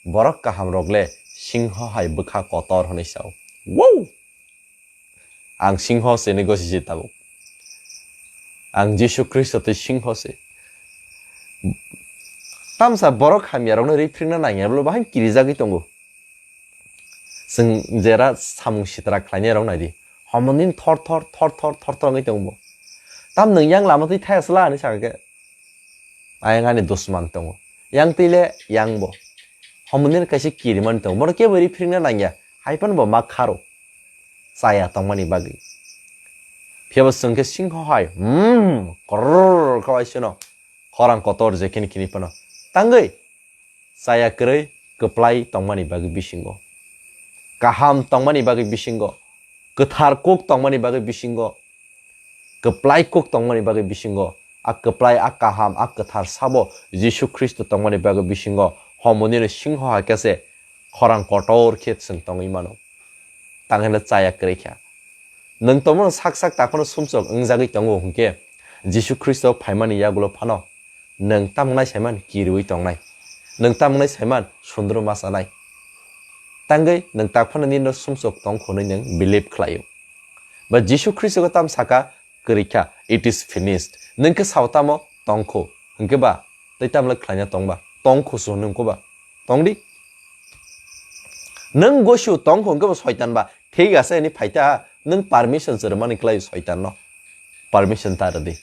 borok kaham rok le singho hai bwkha kotor hwnwi sao. Wow! Ang singho se ni gosi se tabuk. Ang Jisu Khristo tei singho se. Tamsa borok hamya rokno riphrikna nangya bwle bahai kirijagwi tongo. Chwng jera samung sitra khlainai rok nai di. Homoni thor thor thor thor thor thor wngwi tongo. Tam nwng yang lama twi thaya sla hinwi sakha khe. Ayang ani dusman tongo. Yang twi le yang bo. Homoni kaisa kirimani tongo. Bono kebo riphrikna nangya. Hai phano bo ma kharo. Chaya tongmani bagwi. Phiya bo chwng khe singho hai. Hmm. Krrrr khe bai sino. Khorang kotor je khini khini phano. Tangwi. Chaya kwrwi kwplai tongmani bagwi bisingo. Kaham tongmani bagwi bisingo. Kwthar kuk tongmani bagwi bisingo. Kwplai kuk tongmani bagwi bisingo. A kwplai, a kaham, a kwthar sabo Jisu Khristo tongmani bagwi bisingo. Homonino singho hai khe se khorang kotor khe chwng tongwi mano. Tang hwnle chaya kwrwi kha. Nwng tongmano sak sak takhorno sumsok wngjagwi tongo hwnkhe, Jisu Khristo phaimani yagulo phano nwng tamo nai saiman kiriui tongnai. Nwng tamo nai saiman sundru ma chanai. Tangwi nwng tak phano nini sumsok tong hwnwi nwng believe khlaio. Ba Jisu Khristo khe tam saka, "Kwrwi kha, it is finished." Nwng khe sao tamo, "Tong kho." Hwnkhe ba, tei tamle khlaina tong ba? "Tong kho," se hwnwi wngkho ba? Tong di. Nwng gosio tong kho hwnkhe bo soitan ba, "Thik ase," hwnwi phaita, nwng permission se rwmani kwlai soitan no. Permission ta rwdi.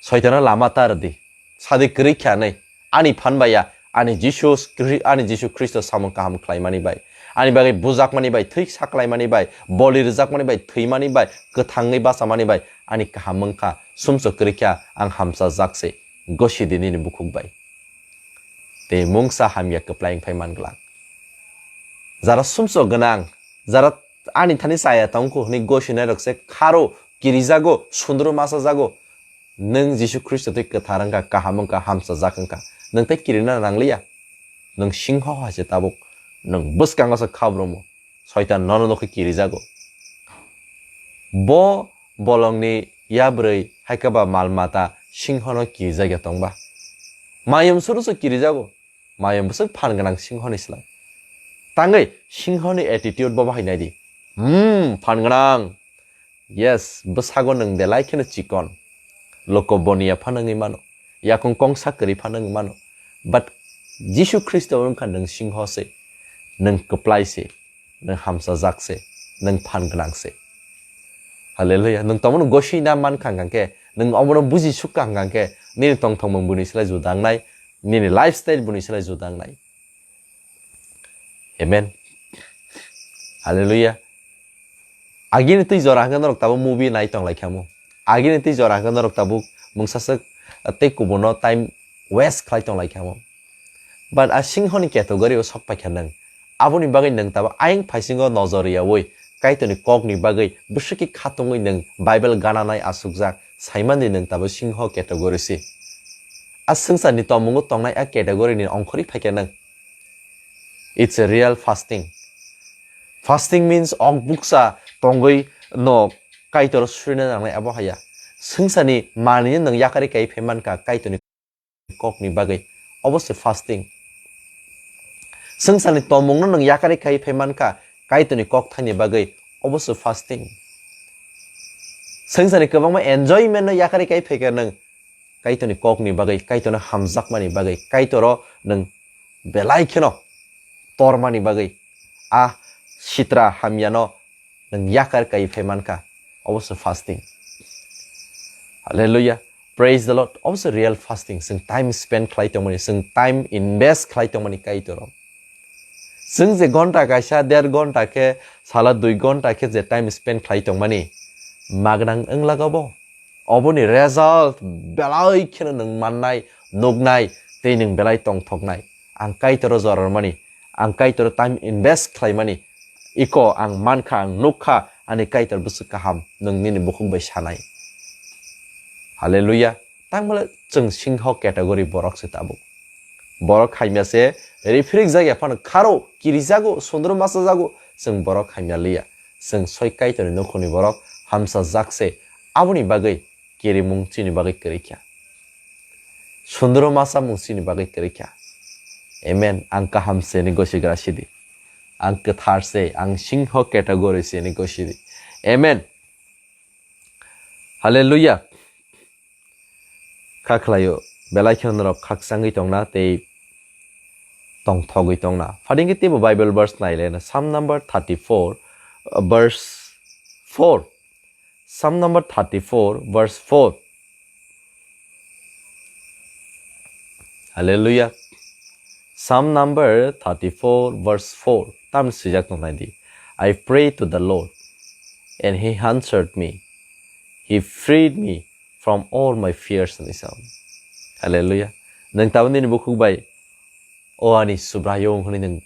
Soitano lama ta rwdi. Sadi kwrwi kha nai. Ani phan bai ya, ani Jisu Khri-, ani Jisu Khristo samung kaham khlaimani bai, ani bagwi bujakmani bai, thwi saklaimani bai, boli rwjakmani bai, thwimani bai, kwthangwi bachamani bai, ani kaham wngkha, sumsok kwrwi kha, ang hamchajak se, gosi di nini bukhuk bai. Tei mungsa hamya kwplai wngphai man glak. Jara sumsok gwnang, jara ani thani chaya tongkhu hwnwi gosinai rok se kharo, kirijago, sundro masajago. Nwng Jisu Khristo twi kwthar wngkha, kaham wngkha, hamchajak wngkha. Nwng tei kirina nangliya. Nwng singho hai se tabuk. Nwng bwskango se khabromo. Soitan nono nokhe kirijago. Bo bolongni yabrwi haikhe ba mal mata singhono kirijagya tongba. Mayung suru se kirijago. Mayung bwswk phan gwnang singhoni slai. Tangwi singhoni attitude bo bahai naidi. Hmm, phan gwnang. Yes, bwsago nwng belai kheno chikon. Loko boniya phano wngwi mano. Yakung kongsa kwrwi phano wngwi mano. But Jisu Khristo wngkha nwng singho se, nwng kwplai se, nwng hamchajak se, nwng phan gwnang se. Hallelujah. Nwng tongmano gosina mankha hwnkhe, nwng omono buji sukha hwnkhe, nini tongthokmung buni slai juda wngnai, nini lifestyle buni slai juda wngnai. Amen. Hallelujah. Agini twi jora hwnkhe norok tabuk movie nai tong lai khamo. Agini twi jora hwnkhe norok tabuk mungsaswk tei kubuno time waste khlai tong lai khamo. But a singhoni category o sok paikha nwng. Aboni bagwi nwng tabuk ayang phaisingo nojor riyaui Kaitorni kokni bagwi bwswkhe khatungwi nwng Bible gananai asukjak saimandi nwng tabuk singho category si. A swngcharni tomungo tongnai a category ni ongkhorwi phaikha nwng. It's a real fasting. Fasting means ok buksa tongwi no Kaitor surina nangnai abo haya. Swngcharni manwino nwng yakarwi kai phai mankha Kaitorni kokni bagwi. Obo se fasting. Swngcharni tomungno nwng yakarwi kai phai mankha Kaitorni kok thani bagwi. Obo se fasting. Swngcharni kwbangma enjoyment no yakarwi kai phaikha nwng Kaitorni kokni bagwi, Kaitorno hamjakmani bagwi, Kaitoro nwng belai kheno tormani bagwi, a sitra hamyano nwng yakar kai phai mankha, obo se fasting. Hallelujah. Praise the Lord. Obo se real fasting. Chwng time spend khlai tongmani, chwng time invest khlai tongmani Kaitoro. Chwng je gonta kaisa, der gonta khe, sala dui gonta khe je time spend khlai tongmani, magnang wnglago bo. Oboni result belai kheno nwng mannai, nuknai, tei nwng belai tongthoknai. Ang Kaitoro jorarmani, ang Kaitoro time invest khlaimani, iko ang mankha, ang nukha, ani Kaitor bwswk kaham, nwng nini bukhuk bai sanai. Hallelujah. Tangmale chwng singho category borok se tabuk. Borok hamya se, riphirik jagya phano kharo, kirijago, sundro masajago, chwng borok hamya liya. Chwng soi Kaitorni nukhungni borok hamsajak se, aboni bagwi kirimung chini bagwi kwrwi kha. Sundro masamung chini bagwi kwrwi kha. Amen. Ang kaham se ni gosigra sidi. Ang kwthar se, ang singho category se ni gosidi. Amen. Hallelujah. Kha khlaio, belai kheno norok khakchangwi tongna tei tongthogwi tongna. Phadingkhe teibo Bible verse nailena, Psalm number thirty-four, uh, verse four. Psalm number thirty-four, verse four. Hallelujah. Psalm number thirty-four, verse four. Tamni swijak tongnaidi, "I prayed to the Lord, and he answered me. He freed me from all my fears," hwnwi sao. Hallelujah. Nwng tabuk nini bukhuk bai, "O ani Subraiyung," hwnwi nwng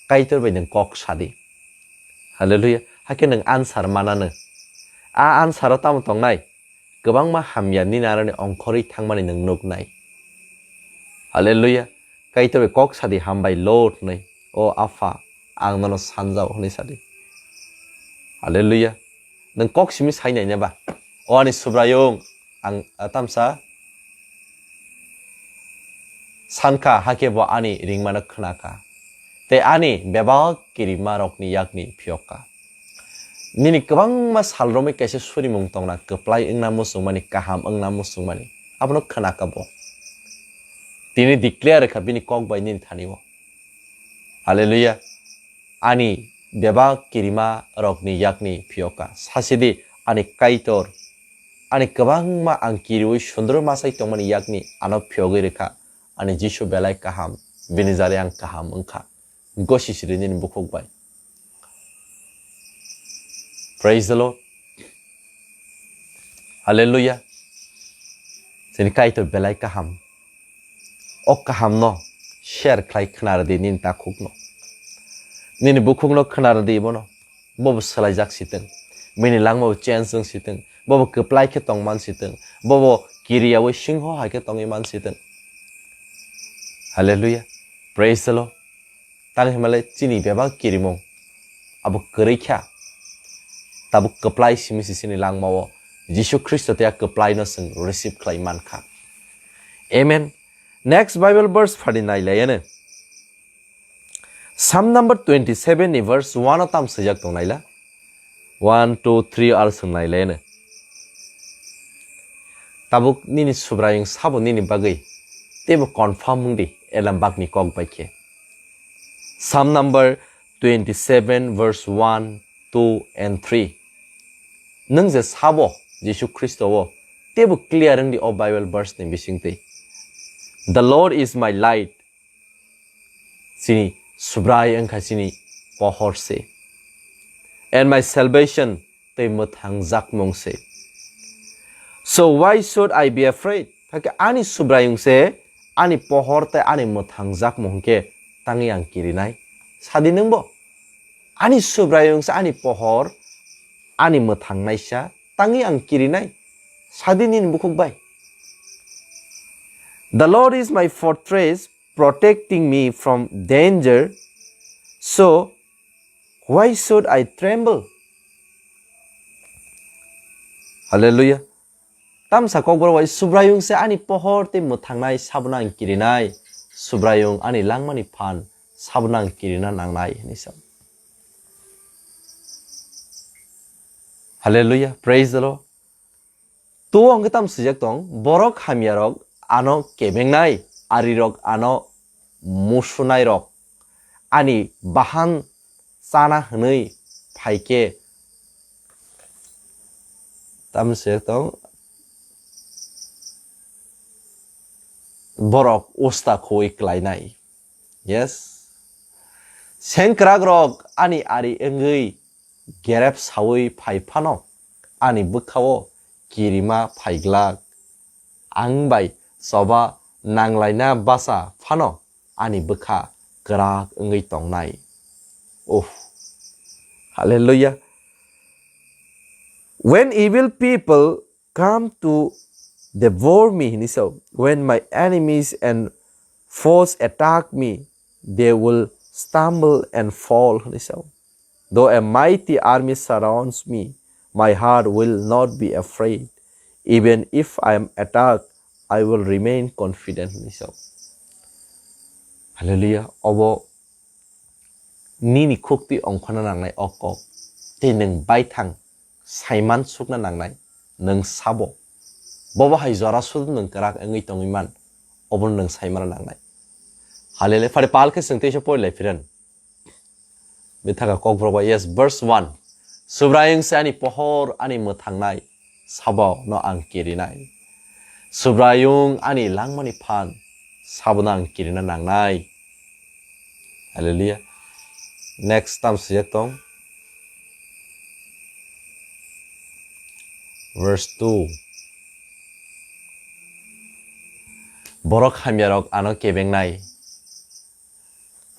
Kaitor bai nwng kok sadi. Hallelujah. Hakhe nwng answer manano. A answer o tamo tongnai? Kwbangma hamya nini aroni ongkhorwi thangmani nwng nuknai. Hallelujah. Kaitor bai kok sadi, "Hambai Lord," hwnwi. "O Apha, ang nono sanjao," hwnwi sadi. Hallelujah. Nwng kok simi sai naina ba? "O ani Subraiyung, ang, ah, tamsa sankha, hakhe bo ani ringmano khnakha, tei ani bebak kirimarokni yakni phiyokha." Nini kwbangma sal romwi kaisa surimung tongna, kwplai wngna muchungmani, kaham wngna muchungmani. Abono khna kha bo. Tini declare kha bini kok bai nini thani o. Hallelujah. Ani bebak kirima rokni yakni phiyoka. Sasidi ani Kaitor, ani kwbangma ang kiriwi sundro masai tongmani yakni ano phiyogwi rwkha. Ani Jisu belai kaham, bini jari ang kaham wngkha. Gosi siri nini bukhuk bai. Praise the Lord. Hallelujah. Chini Kaitor belai kaham. O kaham no share khlai khna rwdi nini takhuk no. Nini bukhuk no khna rwdi bono. Bobo swlaijak sitwng. Bini langma bo change wng sitwng. Bobo kwplai khe tongman sitwng. Bobo kiriyawi singho hai khe tongwi man sitwng. Hallelujah. Praise the Lord. Tang hinmale chini bebak kirimung abo kwrwi kha. Tabuk kwplai simi si chini langmao Jisu Khristo tei a kwplai no chwng receive khlai man kha. Amen. Next Bible verse phari nai lai ano. Psalm number twenty-seven ni verse one o tam swijak tong naila. One, two, three ar swng nai lai ano. Tabuk nini Subraiyung sabo nini bagwi teibo confirm wng di elam bakni kok bai khe. Psalm number twenty-seven verse one, two and three. Nwng je sabo Jisu Khristo o teibo clear wng di o Bible verse ni bisingtwi. The Lord is my light. Chini Subrai wngkha chini pohor se. And my salvation tei mwthangjakmung se. So why should I be afraid? Hakhe ani Subraiyung se ani pohor tei ani mwthangjakmung hwnkhe tangwi ang kirinai. Sadi nwngbo? Ani Subraiyung se ani pohor, ani mwthangnaisa, tangwi ang kirinai. Sadi nini bukhuk bai. The Lord is my fortress, protecting me from danger. So why should I tremble? Hallelujah. Tamsa kokborok bai Subraiyung se ani pohor tei mwthangnai, sabono ang kirinai. Subraiyung ani langmani phan, sabono ang kirina nangnai, hwnwi sa. Hallelujah, praise the Lord. Tuo hwnkhe tamo swijak tong, borok hamyarok ano kebengnai, arirok ano musunairok ani bahan chana hwnwi phaikhe, tamo swijak tong, borok usta khuwi klainai. Yes. Sengkrakrok ani ari wngwi gerep saui phai phano, ani bwkhao kirima phaiglak. Ang bai choba nanglaina bacha phano, ani bwkha kwrak wngwi tongnai. Oh, hallelujah. When evil people come to devour me, hwnwi sa, when my enemies and foes attack me, they will stumble and fall, hwnwi sa. Though a mighty army surrounds me, my heart will not be afraid. Even if I am attacked, I will remain confident, hwnwi sa. Hallelujah. Obo nini khukti ongkhorna nangnai o kok. Tei nwng baithang saiman sukna nangnai, nwng sabo. Bobo hai jora sudu nwng kwrak wngwi tongwi man, obono nwng saimana nangnai. Hallelujah. Phari pal khe chwng teisa pori lai phiran. Bithaka kokborok bai, yes, verse one. Subraiyung se ani pohor, ani mwthangnai, sabo no ang kirinai. Subraiyung ani langmani phan, sabono ang kirina nangnai. Hallelujah. Next tam swijak tong. Verse two. Borok hamyarok ano kebengnai.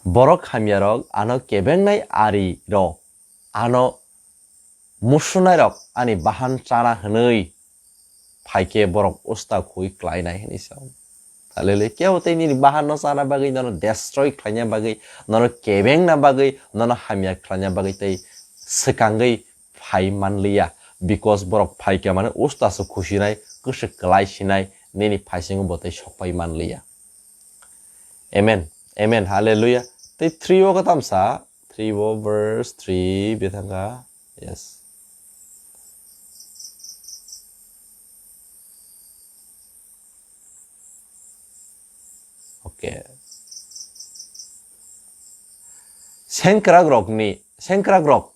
Borok hamyarok ano kebengnai ari rok. Ano musunairok ani bahan chana hwnwi phaikhe borok usta khui klainai hwnwi sa. Talele kebo tei nini bahan no chana bagwi, nono destroy khlaina bagwi, nono kebengna bagwi, nono hamya khlaina bagwi tei swkangwi phai manliya. Because borok phaikhe mane usta se khusinai, kwswk kwlai sinai, nini phaisingo bo tei sokpai manliya. Amen. Amen. Hallelujah. Tei three o katamsa, three o verse three bithanga. Yes. Okay. Sengkrakrokni, sengkrakrok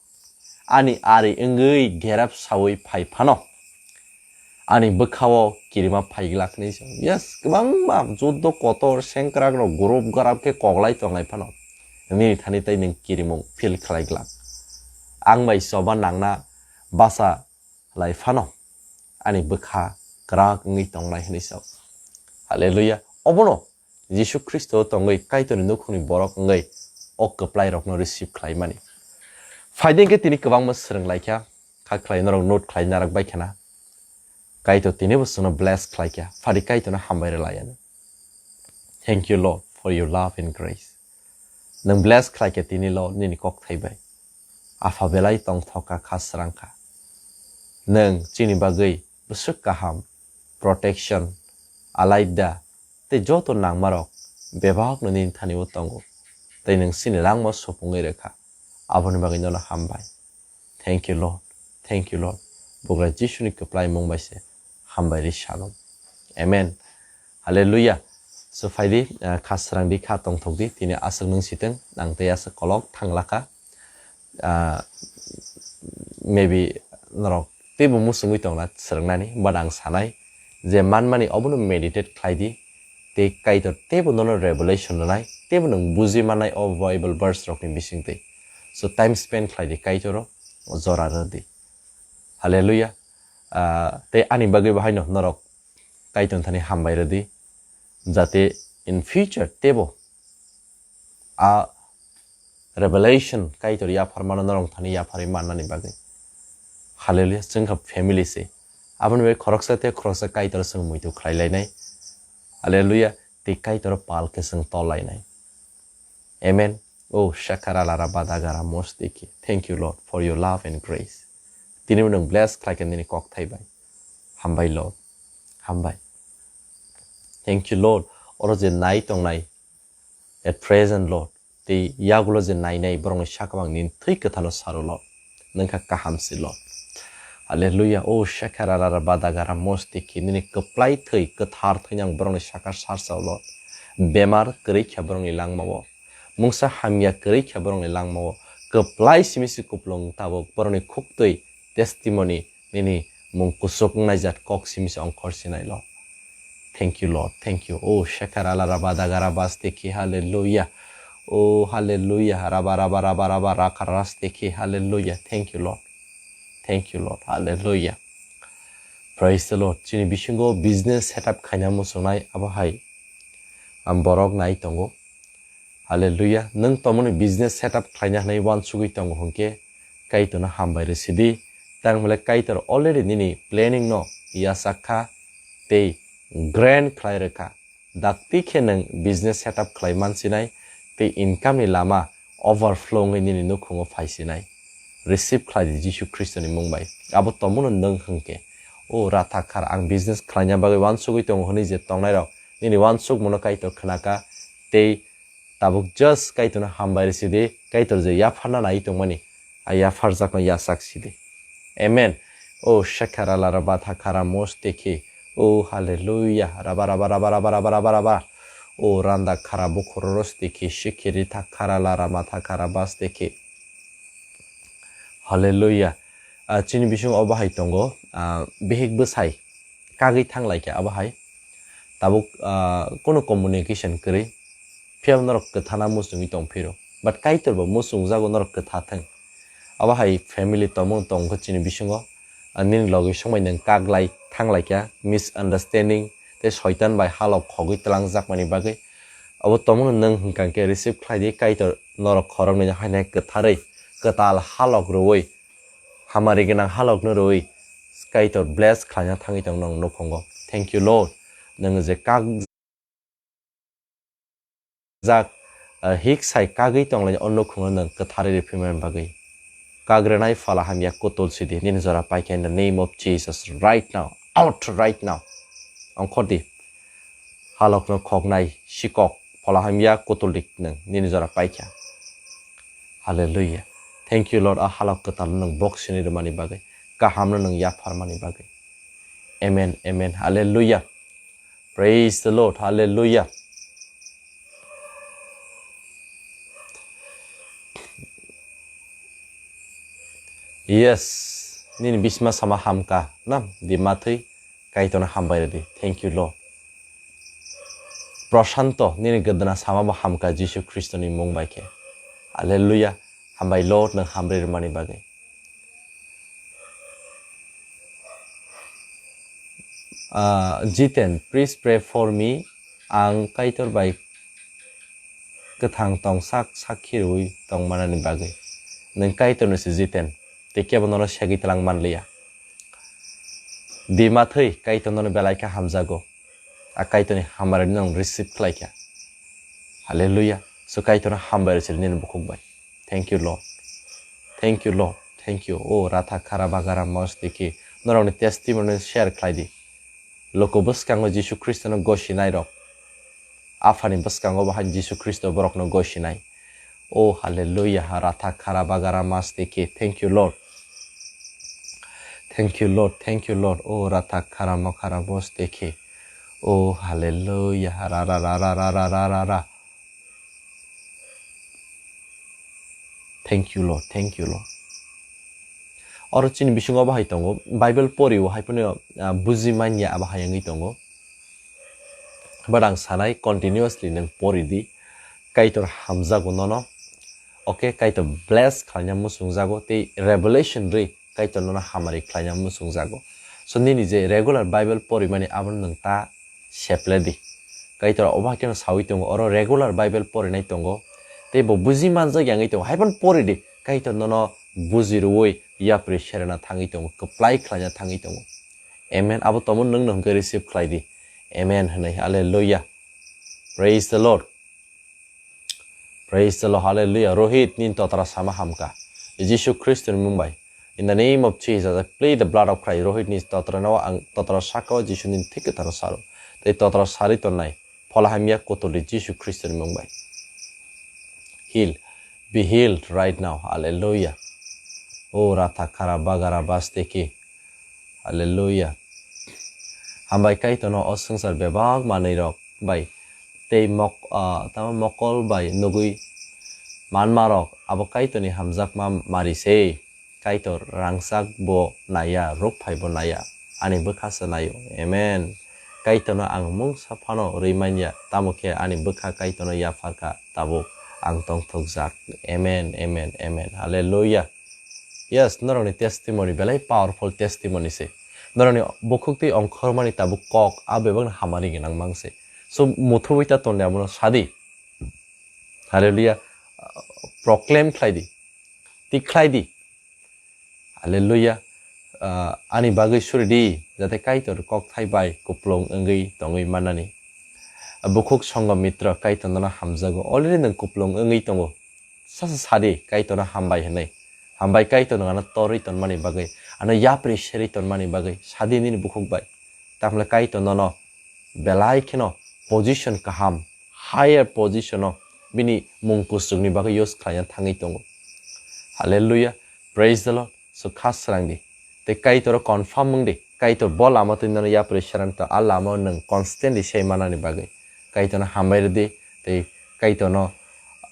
ani ari wngwi gerap saui phai phano, ani bwkhao kirima phai glak hinwi sa-, yes, kwbangma juddo kotor sengkrakrok group garap khe koklai tonglai phano, nini thani tei nwng kirimung feel khlai glak. Ang bai choba nangna basa lai phano ani bwkha kwrak wngwi tongnai hinwi sa-, Hallelujah. Obono Jisu Khristo tongwi Kaitorni nukhungni borok wngwi o kwplairokno receive khlaimani. Phaidi hwnkhe tini kwbangma swrwng laikha, kha khlai norok note khlai narak bai khana. Kaitor tinibo chwngno bless khlaikha, phadi Kaitorno hambai rwlaiano. Thank you, Lord, for your love and grace. Nwng bless khlaikha tini, Lord, nini kokthai bai. Apha belai tongthok kha, kha srang kha. Nwng chini bagwi bwswk kaham, protection, alaida, tei joto nangmarok bebakno nini thani-o tongo, tei nwng chini langma supungwi rwkha, aboni bagwi nono hambai. Thank you, Lord. Thank you, Lord. Bugra Jisuni kwplai mung bai se hambai ri sano. Amen. Hallelujah. So phaidi, ah, kha srang di, kha tongthok di, tini aswk nwng sitwng, ang tei aswk kolok thang lakha. Ah, maybe norok teibo muchungwi tongna swrwngnani, but ang sanai je manmani obono meditate khlai di, tei Kaitor teibo nono revelation rwnai, teibo nwng buji mannai o Bible verse rokni bisingtwi. So time spend khlai di Kaitoro, jora rw di. Hallelujah. Ah, tei ani bagwi bahaino norok Kaitor thani hambai rw di, jate in future teibo a revelation Kaitor yapharmano norok thani yapharwi mannani bagwi. Hallelujah, chwngkha family se. Aboni bagwi khoroksa tei khoroksa Kaitor chwng muitu khlai lainai. Hallelujah, tei Kaitor pal khe chwng tol lainai. Amen. Oh, shakara lara badagara mostiki. Thank you, Lord, for your love and grace. Tini nwng bless khlaikha nini kokthai bai. Hambai, Lord. Hambai. Thank you, Lord. Oro je nai tongnai at present, Lord. Tei yagulo je nainai borokni sakao ang nini thwi kwthano saro, Lord. Nwng kha kaham si, Lord. Hallelujah. O shakara lara badagara mostiki nini kwplai thwi, kwthar thwini ang borokni saka sarsao, Lord. Bemar kwrwi kha borokni langmao. Mungsa hamya kwrwi kha borokni langmao. Kwplai simi si kuplung tabuk borokni khuktwi testimony nini mung kuchuk wngnai jat kok simi se ongkhor sinai lo. Thank you, Lord. Thank you. Oh, shakara lara badagara bastiki. Hallelujah. Oh, hallelujah. Raba, raba, raba, raba, rakara rastiki. Hallelujah. Thank you, Lord. Thank you, Lord. Hallelujah. Praise the Lord. Chini bisingo business setup khaina muchungnai abo hai. Ang borok nai tongo. Hallelujah. Nwng tomoni business setup khlaina hwnwi uansugwi tongo hwnkhe, Kaitorno hambai rw sidi. Tang hwnle Kaitor already nini planning no yachak kha tei grand khlai rwkha. Dakti khe nwng business setup khlai mansinai tei income ni lama overflow wngwi nini nukhungo phaisinai. Receive khlai di Jisu Khristoni mung bai. Abo tomono nwng hwnkhe, o ratha khar ang business khlaina bagwi uansugwi tongo hwnwi je tongnairok, nini uansukmano Kaitor khnaka tei tabuk just Kaitorno hambai rw sidi, Kaitor je yapharna nai tongmani, a yapharjakno yachak sidi. Amen. O shakara lara batha khara mostiki. O hallelujah. Raba, raba, raba, raba, raba, raba, raba. O randa khara bukhoro rostiki, shikiri tha khara lara matha khara bastiki. Hallelujah. Ah, chini bising obo hai tongo, ah, bihik bwsai kagwi thang lai kha abo hai. Tabuk, ah, kono communication kwrwi. Phiya norok kwthana muchungwi tong phiro. But Kaitor bo muchungjago norok kwtha thwng. Abo hai family tongmung tong khe chini bisingo, ah, nini logi songbai nwng kak lai thang lai kha, misunderstanding tei soitan bai halok khogwi twlang jakmani bagwi. Abo tongmung nwng hwnkha khe receive khlai di, Kaitor norok khoroknwi haino kwtharwi, kwtal halok rwui, hamari gwnang halokno rwui, Kaitor bless khlaina thangwi tong nwng nukhungo. Thank you, Lord. Nwng je kak jak, ah, hik sai kagwi tonglai o nukhungo nwng kwtharwi rwphimani bagwi. Kagrenai phala hamya kutul sidi nini jora paikha in the name of Jesus right now, out right now. Ongkhordi halokno khoknai sikok phala hamya kutul dik nwng nini jora paikha. Hallelujah. Thank you, Lord. A halok kwtal nwng boksini rwmani bagwi, kahamno nwng yapharmani bagwi. Amen, amen. Hallelujah. Praise the Lord. Hallelujah. Yes, nini bisma sama hamka na, di mathwi Kaitorno hambai rwdi. Thank you, Lord. Prashanto, nini gwdna sama bo hamka Jisu Khristoni mung bai khe. Hallelujah. Hambai Lord, nwng hamri rwmani bagwi. Ah, Jiten, please pray for me. Ang Kaitor bai kwthang tongsak sakhi rwui tongmanani bagwi. Nwng Kaitorno se Jiten, tei kebo nono segwi tlang manliya. Di mathwi Kaitor nono belai khe hamjago. A Kaitorni hamari nwng receive khlai kha. Hallelujah. So Kaitorno hambai rwchili nini bukhuk bai. Thank you, Lord. Thank you, Lord. Thank you. O Ratha Khara Bagara Mostiki. Norokni testimony share khlai di. Loko bwskango Jisu Khristono gosinai rok. Aphani bwskango bahai Jisu Khristo borokno gosinai. O hallelujah, Ratha Khara Bagara Mastiki. Thank you, Lord. Thank you, Lord. Thank you, Lord. O Ratha Khara Makhara Mostiki. O hallelujah, ra ra ra ra ra ra ra ra ra. Thank you, Lord. Thank you, Lord. Oro chini bisingo bahai tongo, Bible pori o hai phano, ah, buji manya abo hai wngwi tongo. But ang sanai continuously nwng pori di, Kaitor hamjago nono. Okay, Kaitor bless khlaina muchungjago, tei revelation rwi Kaitor nono hamari khlaina muchungjago. So nini je regular Bible porimani abono nwng ta seple di. Kaitor obo hai kheno saui tongo, oro regular Bible porinai tongo. Tei bo buji manjak yangwi tongo, hai phano pori di. Kaitor nono buji rwui yapri serena thangwi tongo, kwplai khlaina thangwi tongo. Amen. Abo tomo nwng no hwnkhe receive khlai di. Amen hwnwi. Hallelujah. Praise the Lord. Praise the Lord. Hallelujah. Rohit, nini totra sama hamka. Jisu Khristo ni mung bai. In the name of Jesus, I plead the blood of Christ. Rohit ni totra no ang totra saka o Jisu ni thik totra saro. Tei totra sari tonai. Phola hamya kotoli Jisu Khristo ni mung bai. Heal. Be healed right now. Hallelujah. O Ratha Khara Bagara Basteki. Hallelujah. Hambai Kaitorno o swngchar bebak manwi rok bai tei mok-, ah, tamo mokol bai nugwi manma rok abo Kaitorni hamjakma mari se. Kaitor rangchak bo naiya, rukphai bo naiya, ani bwkha se naio. Amen. Kaitorno ang mungsa phano rwi manya, tamo khe ani bwkha Kaitorno yapharkha tabuk ang tongthokjak. Amen, amen, amen. Hallelujah. Yes, norokni testimony belai powerful testimony se. Norokni bukhuk twi ongkhormani tabuk kok, a bebakno hamari gwnang mang se. So, muthubui ta tonle abono sadi. Hallelujah. Proclaim khlai di. Tik khlai di. Hallelujah. Ah, ani bagwi suri di, jate Kaitor kok thai bai kuplung wngwi tongwi manani. Bukhuk songom mitra Kaitor nono hamjago. Already nwng kuplung wngwi tongo. Sasa sadi Kaitorno hambai hwnwi. Hambai Kaitor nwng ano torwi tonmani bagwi, ano yapri serwi tonmani bagwi sadi nini bukhuk bai. Tamle Kaitor nono belai kheno position kaham, higher position o bini mung kuchukni bagwi use khlaina thangwi tongo. Hallelujah. Praise the Lord. So kha srang di. Tei Kaitor o confirm wng di. Kaitor bo lama twi nono yapri serang to, a lama o nwng constantly sei manani bagwi. Kaitorno hambai rwdi, tei Kaitorno,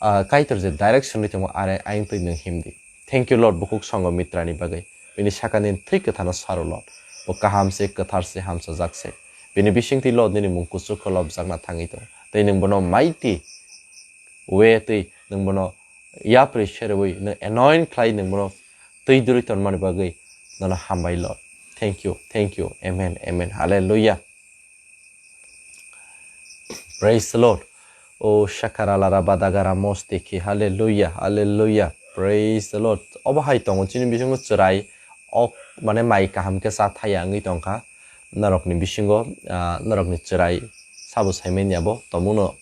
ah, Kaitor je direction ri tongo, are ayang twi nwng himdi. Thank you, Lord, bukhuk songo mitrani bagwi. Bini sakani thwi kwthano saro, Lord. Bo kaham se, kwthar se, hamsajak se. Bini bisingtwi, Lord, nini mung kuchuk khe lobjakna thangwi tongo. Tei nwng bono mighty way twi nwng bono yapri serwi nwng anoint khlai nwng bono twi duri tonmani bagwi nono hambai, Lord. Thank you, thank you. Amen, amen. Hallelujah. Praise the Lord. O shakara lara badagara mosteki. Hallelujah. Hallelujah. Praise the Lord. Obo hai tongo chini bisingo chwrai ok mane mai kaham khe cha thaya wngwi tongkha. Norokni bisingo, ah, norokni chwrai sabo saimanya bo tomungno,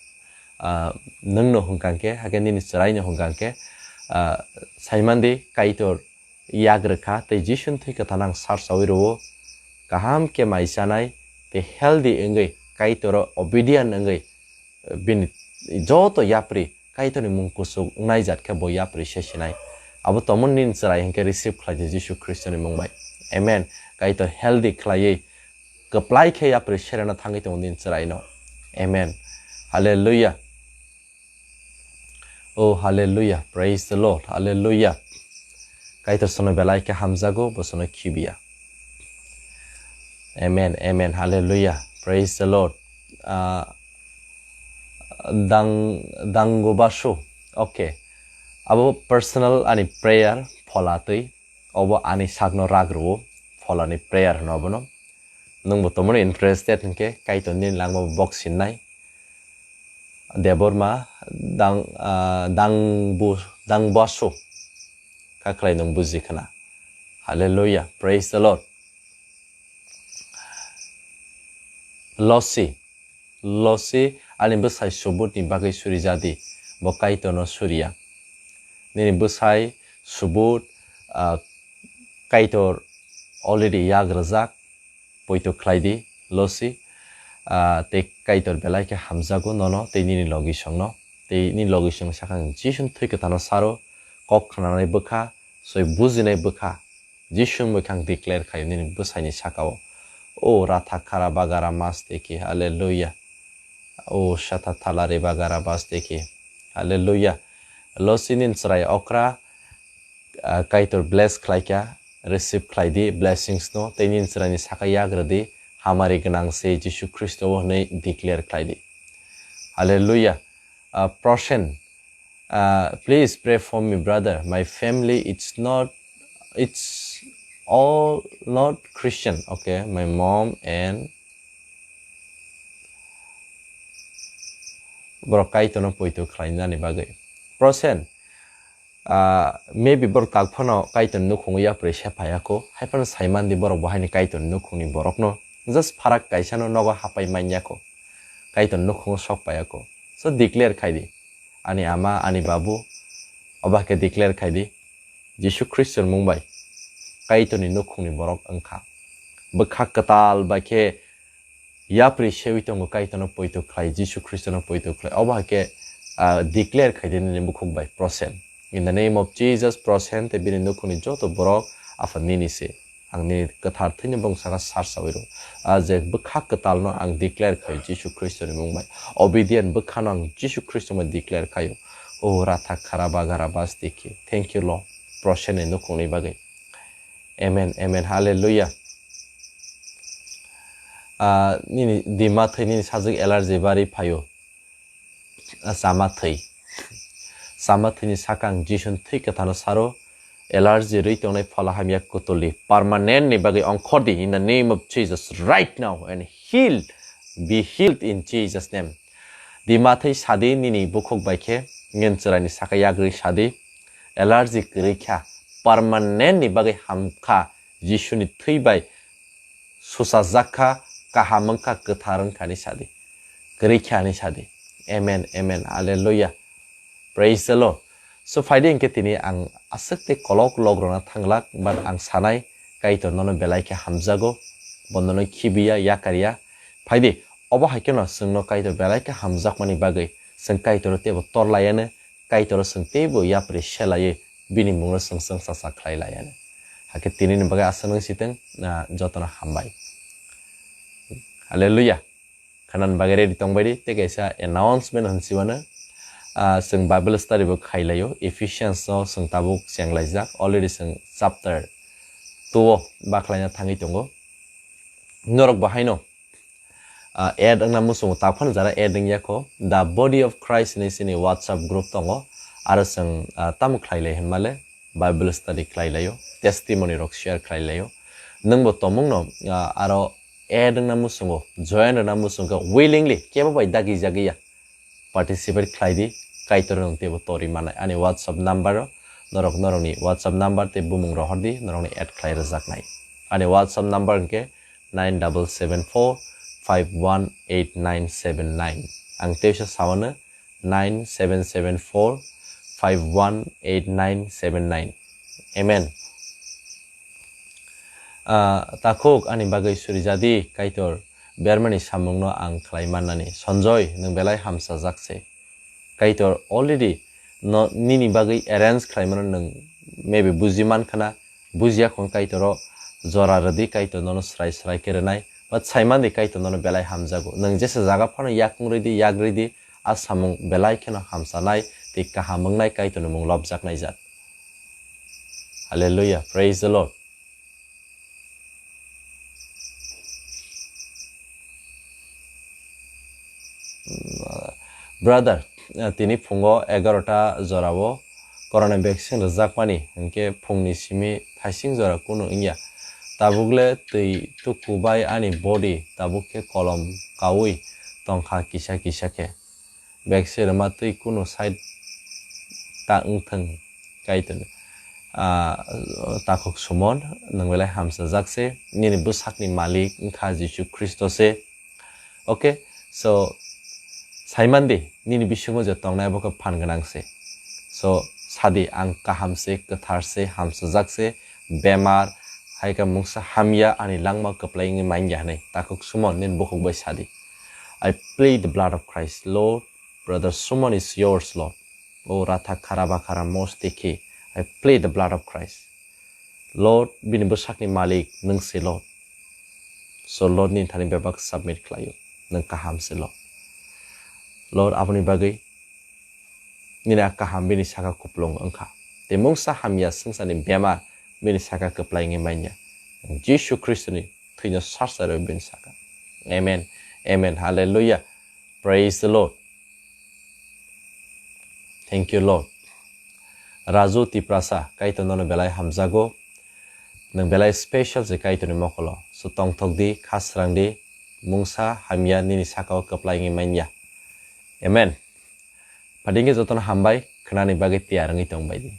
ah, nwngno hwnkha khe, hakhe nini chwraino hwnkha khe, ah, saimandi Kaitor yak rwkha tei Jisuni thwi kwthano ang sarsaui rwo. Kaham khe mai chanai tei healthy wngwi Kaitoro obedient wngwi bini joto yapri Kaitorni mung kuchuk wngnai jat khe bo yapri se sinai. Abo tomung nini chwrai hinkhe receive khlai di Jisu Khristoni mung bai. Amen. Kaitor healthy khlaiwi kwplai khe yapri serena thangwi tongo nini chwraino. Amen. Hallelujah. Oh, hallelujah. Praise the Lord. Hallelujah. Kaitor sono belai khe hamjago, bo sono khibiya. Amen, amen, hallelujah, praise the Lord. Ah, dang, dango basu, okay. Abo personal ani prayer phola twi, obo ani sakno rak rwo, pholani prayer hwno abono. Nwngbo tomoni interested hinkhe Kaitor nini langma bok sinnai. Debbarma dang, ah, dangbu, dangbasu. Kakhlai nwng buji khna. Hallelujah. Praise the Lord. Losi. Losi ani bwsai subutni bagwi suri jadi. Bo Kaitorno suriya. Nini bwsai subut, ah, Kaitor already yak rwjak. Poito khlai di, Losi. Ah, tei Kaitor belai khe hamjago nono, tei nini logisongno. Tei nini logisongni sakha ang Jisuni thwi kwthano saro, kok khnanai bwkha, soi bujinai bwkha. Jisuni mui khe ang declare khaio nini bwsaini sakao. O ratha khara bagara masteki, hallelujah. O shatha thalari bagara basteki, hallelujah. Losi nini chwrai okra, ah, Kaitor bless khlaikha, receive khlai di blessings no, tei nini chwraini sakha yak rw di, hamari gwnang se Jisu Khristo o hwnwi declare khlai di. Hallelujah. Ah, Prosen, ah, please pray for me, brother. My family, it's not, it's all not Christian. Okay, my mom and borok Kaitorno poito khlainani bagwi. Prosen, ah, maybe borok tak phano Kaitorni nukhungo yapri se phaiya kho, hai phano sai man di borok bo haini Kaitorni nukhungni borokno just pharak kaisano nogo hapai manya kho, Kaitorni nukhungo sok paiya kho. So declare khai di, ani ama, ani babu, obo hai khe declare khai di, Jisu Khristoni mung bai Kaitorni nukhungni borok wng kha. Bwkha kwtal bai khe yapri sewi tongo, Kaitorno poito khlai, Jisu Khristono poito khlai. Obo hai khe, ah, declare khai di nini bukhuk bai, Prosen. In the name of Jesus, Prosen tei bini nukhungni joto borok, Apha nini se. Ang nini kwthar thwino bwng saka sarsawi rw. Ah, je bwkha kwtalno ang declare khaio Jisu Khristoni mung bai. Obedient bwkhano ang Jisu Khristo bai declare khaio. O ratha khara bagara basteki. Thank you, Lord. Prosenni nukhungni bagwi. Amen, amen, hallelujah. Ah, nini dima thwi nini sajwk allergy bari phaio. Ah, chama thwi. Chama thwini sakang Jisuni thwi kwthano saro allergy rwi tongnai phola hamya kutuli permanent ni bagwi ongkhor di in the name of Jesus right now and heal, be healed in Jesus name. Dima thwi sadi nini bukhuk bai khe ngen chwraini saka yagri sadi allergy kwrwi kha permanent ni bagwi hamkha Jisuni thwi bai susajak kha, kaham wng kha, kwthar wng kha ni sadi. Kwrwi kha ni sadi. Amen, amen, hallelujah. Praise the Lord. So, phaidi hinkhe tini ang aswk tei kolok lok rwna thanglak, but ang sanai Kaitor nono belai khe hamjago, bo nono khibiya, yakarya. Phaidi, obo hai kheno chwngno Kaitor belai khe hamjakmani bagwi chwng Kaitoro teibo tor laiyanw, Kaitoro chwng teibo yapri selaiwi bini mungno chwng chwngsacha khlai laiyanw. Hakhe tinini bagwi aswk nung sitwng, ah, jotono hambai. Hallelujah. Khanan bagwi ready tongbai di, tei kaisa announcement hwn siwano, ah, chwng Bible study bo khai laio, Ephesians no chwng tabuk cheng laijak, already chwng chapter two o bakhlaina thangwi tongo. Norok bo haino, ah, add wngna muchungo, takhwno jara add wngya kho, The Body of Christ hinwi chini WhatsApp group tongo, aro chwng, ah, tamo khlai lai hwnmale, Bible study khlai laio, testimony rok share khlai laio. Nwngbo tomungno, ah, aro add wngna muchungo, join rwna muchungo, willingly, kebo bai dagi jagiya participate khlai di, Kaitor nwng teibo tori manai. Ani WhatsApp number o, norok norokni WhatsApp number tei bumung rohor di, norokni add khlai rwjaknai. Ani WhatsApp number hwnkhe nine double seven four five one eight nine seven nine. Ang teisa sawano, nine seven seven four five one eight nine seven nine. Amen. Ah, takhuk ani bagwi suri jadi, Kaitor bermani samungno ang khlai mannani. Sanjoy, nwng belai hamsajak se. Kaitor already no nini bagwi arrange khlaimano nwng maybe buji man khna, bujiya khong Kaitoro jora rwdi, Kaitor nono srai srai khe rwnai. But saimandi Kaitor nono belai hamjago. Nwng jesa jaga phano yakung rwdi, yak rwdi, a samung belai kheno hamsanai tei kaham wngnai, Kaitorni mung lobjaknai jat. Hallelujah. Praise the Lord. Brother, tini phungo egarota jorao corona vaccine rwjakmani, hinkhe phungni simi thaising jora kunu wngya. Tabukle twi tuku bai ani body tabuk khe kolom kaui tongkha kisa kisa khe. Vaccine rwma twi kunu side ta wngthwng. Kaitor, ah, takhuk Sumon, nwng belai hamsajak se, nini bwsakni malik wngkha Jisu Khristo se. Okay, so, saimandi, nini bisingo je tongnai bo khe phan gwnang se. So, sadi, ang kaham se, kwthar se, hamsajak se, bemar, hai khe mungsa hamya, ani langma kwplai wngwi manya hinwi, takhuk Sumon, nini bukhuk bai sadi. I plead the blood of Christ, Lord, brother Sumon is yours, Lord. O ratha kharaba khara mostiki, I plead the blood of Christ. Lord, bini bwsakni malik nwng se Lord. So Lord ni thani bebak submit khlaio, nwng kaham se Lord. Lord, aboni bagwi nini a kaham bini saka kuplung wngkha. Tei mungsa hamya swngcharni bemar bini saka kwplai wngwi manya. Jisu Khristoni thwino sarsaro bini saka. Amen. Amen. Hallelujah. Praise the Lord. Thank you, Lord. Raju Tiprasa, Kaitor nono belai hamjago. Nwng belai special je Kaitorni mokolo. So tongthok di, khasrang di, mungsa hamya nini sakao kwplai wngwi manya. Amen. Phadingkhe jotono hambai, khnani bagwi tiyar wngwi tongbai di.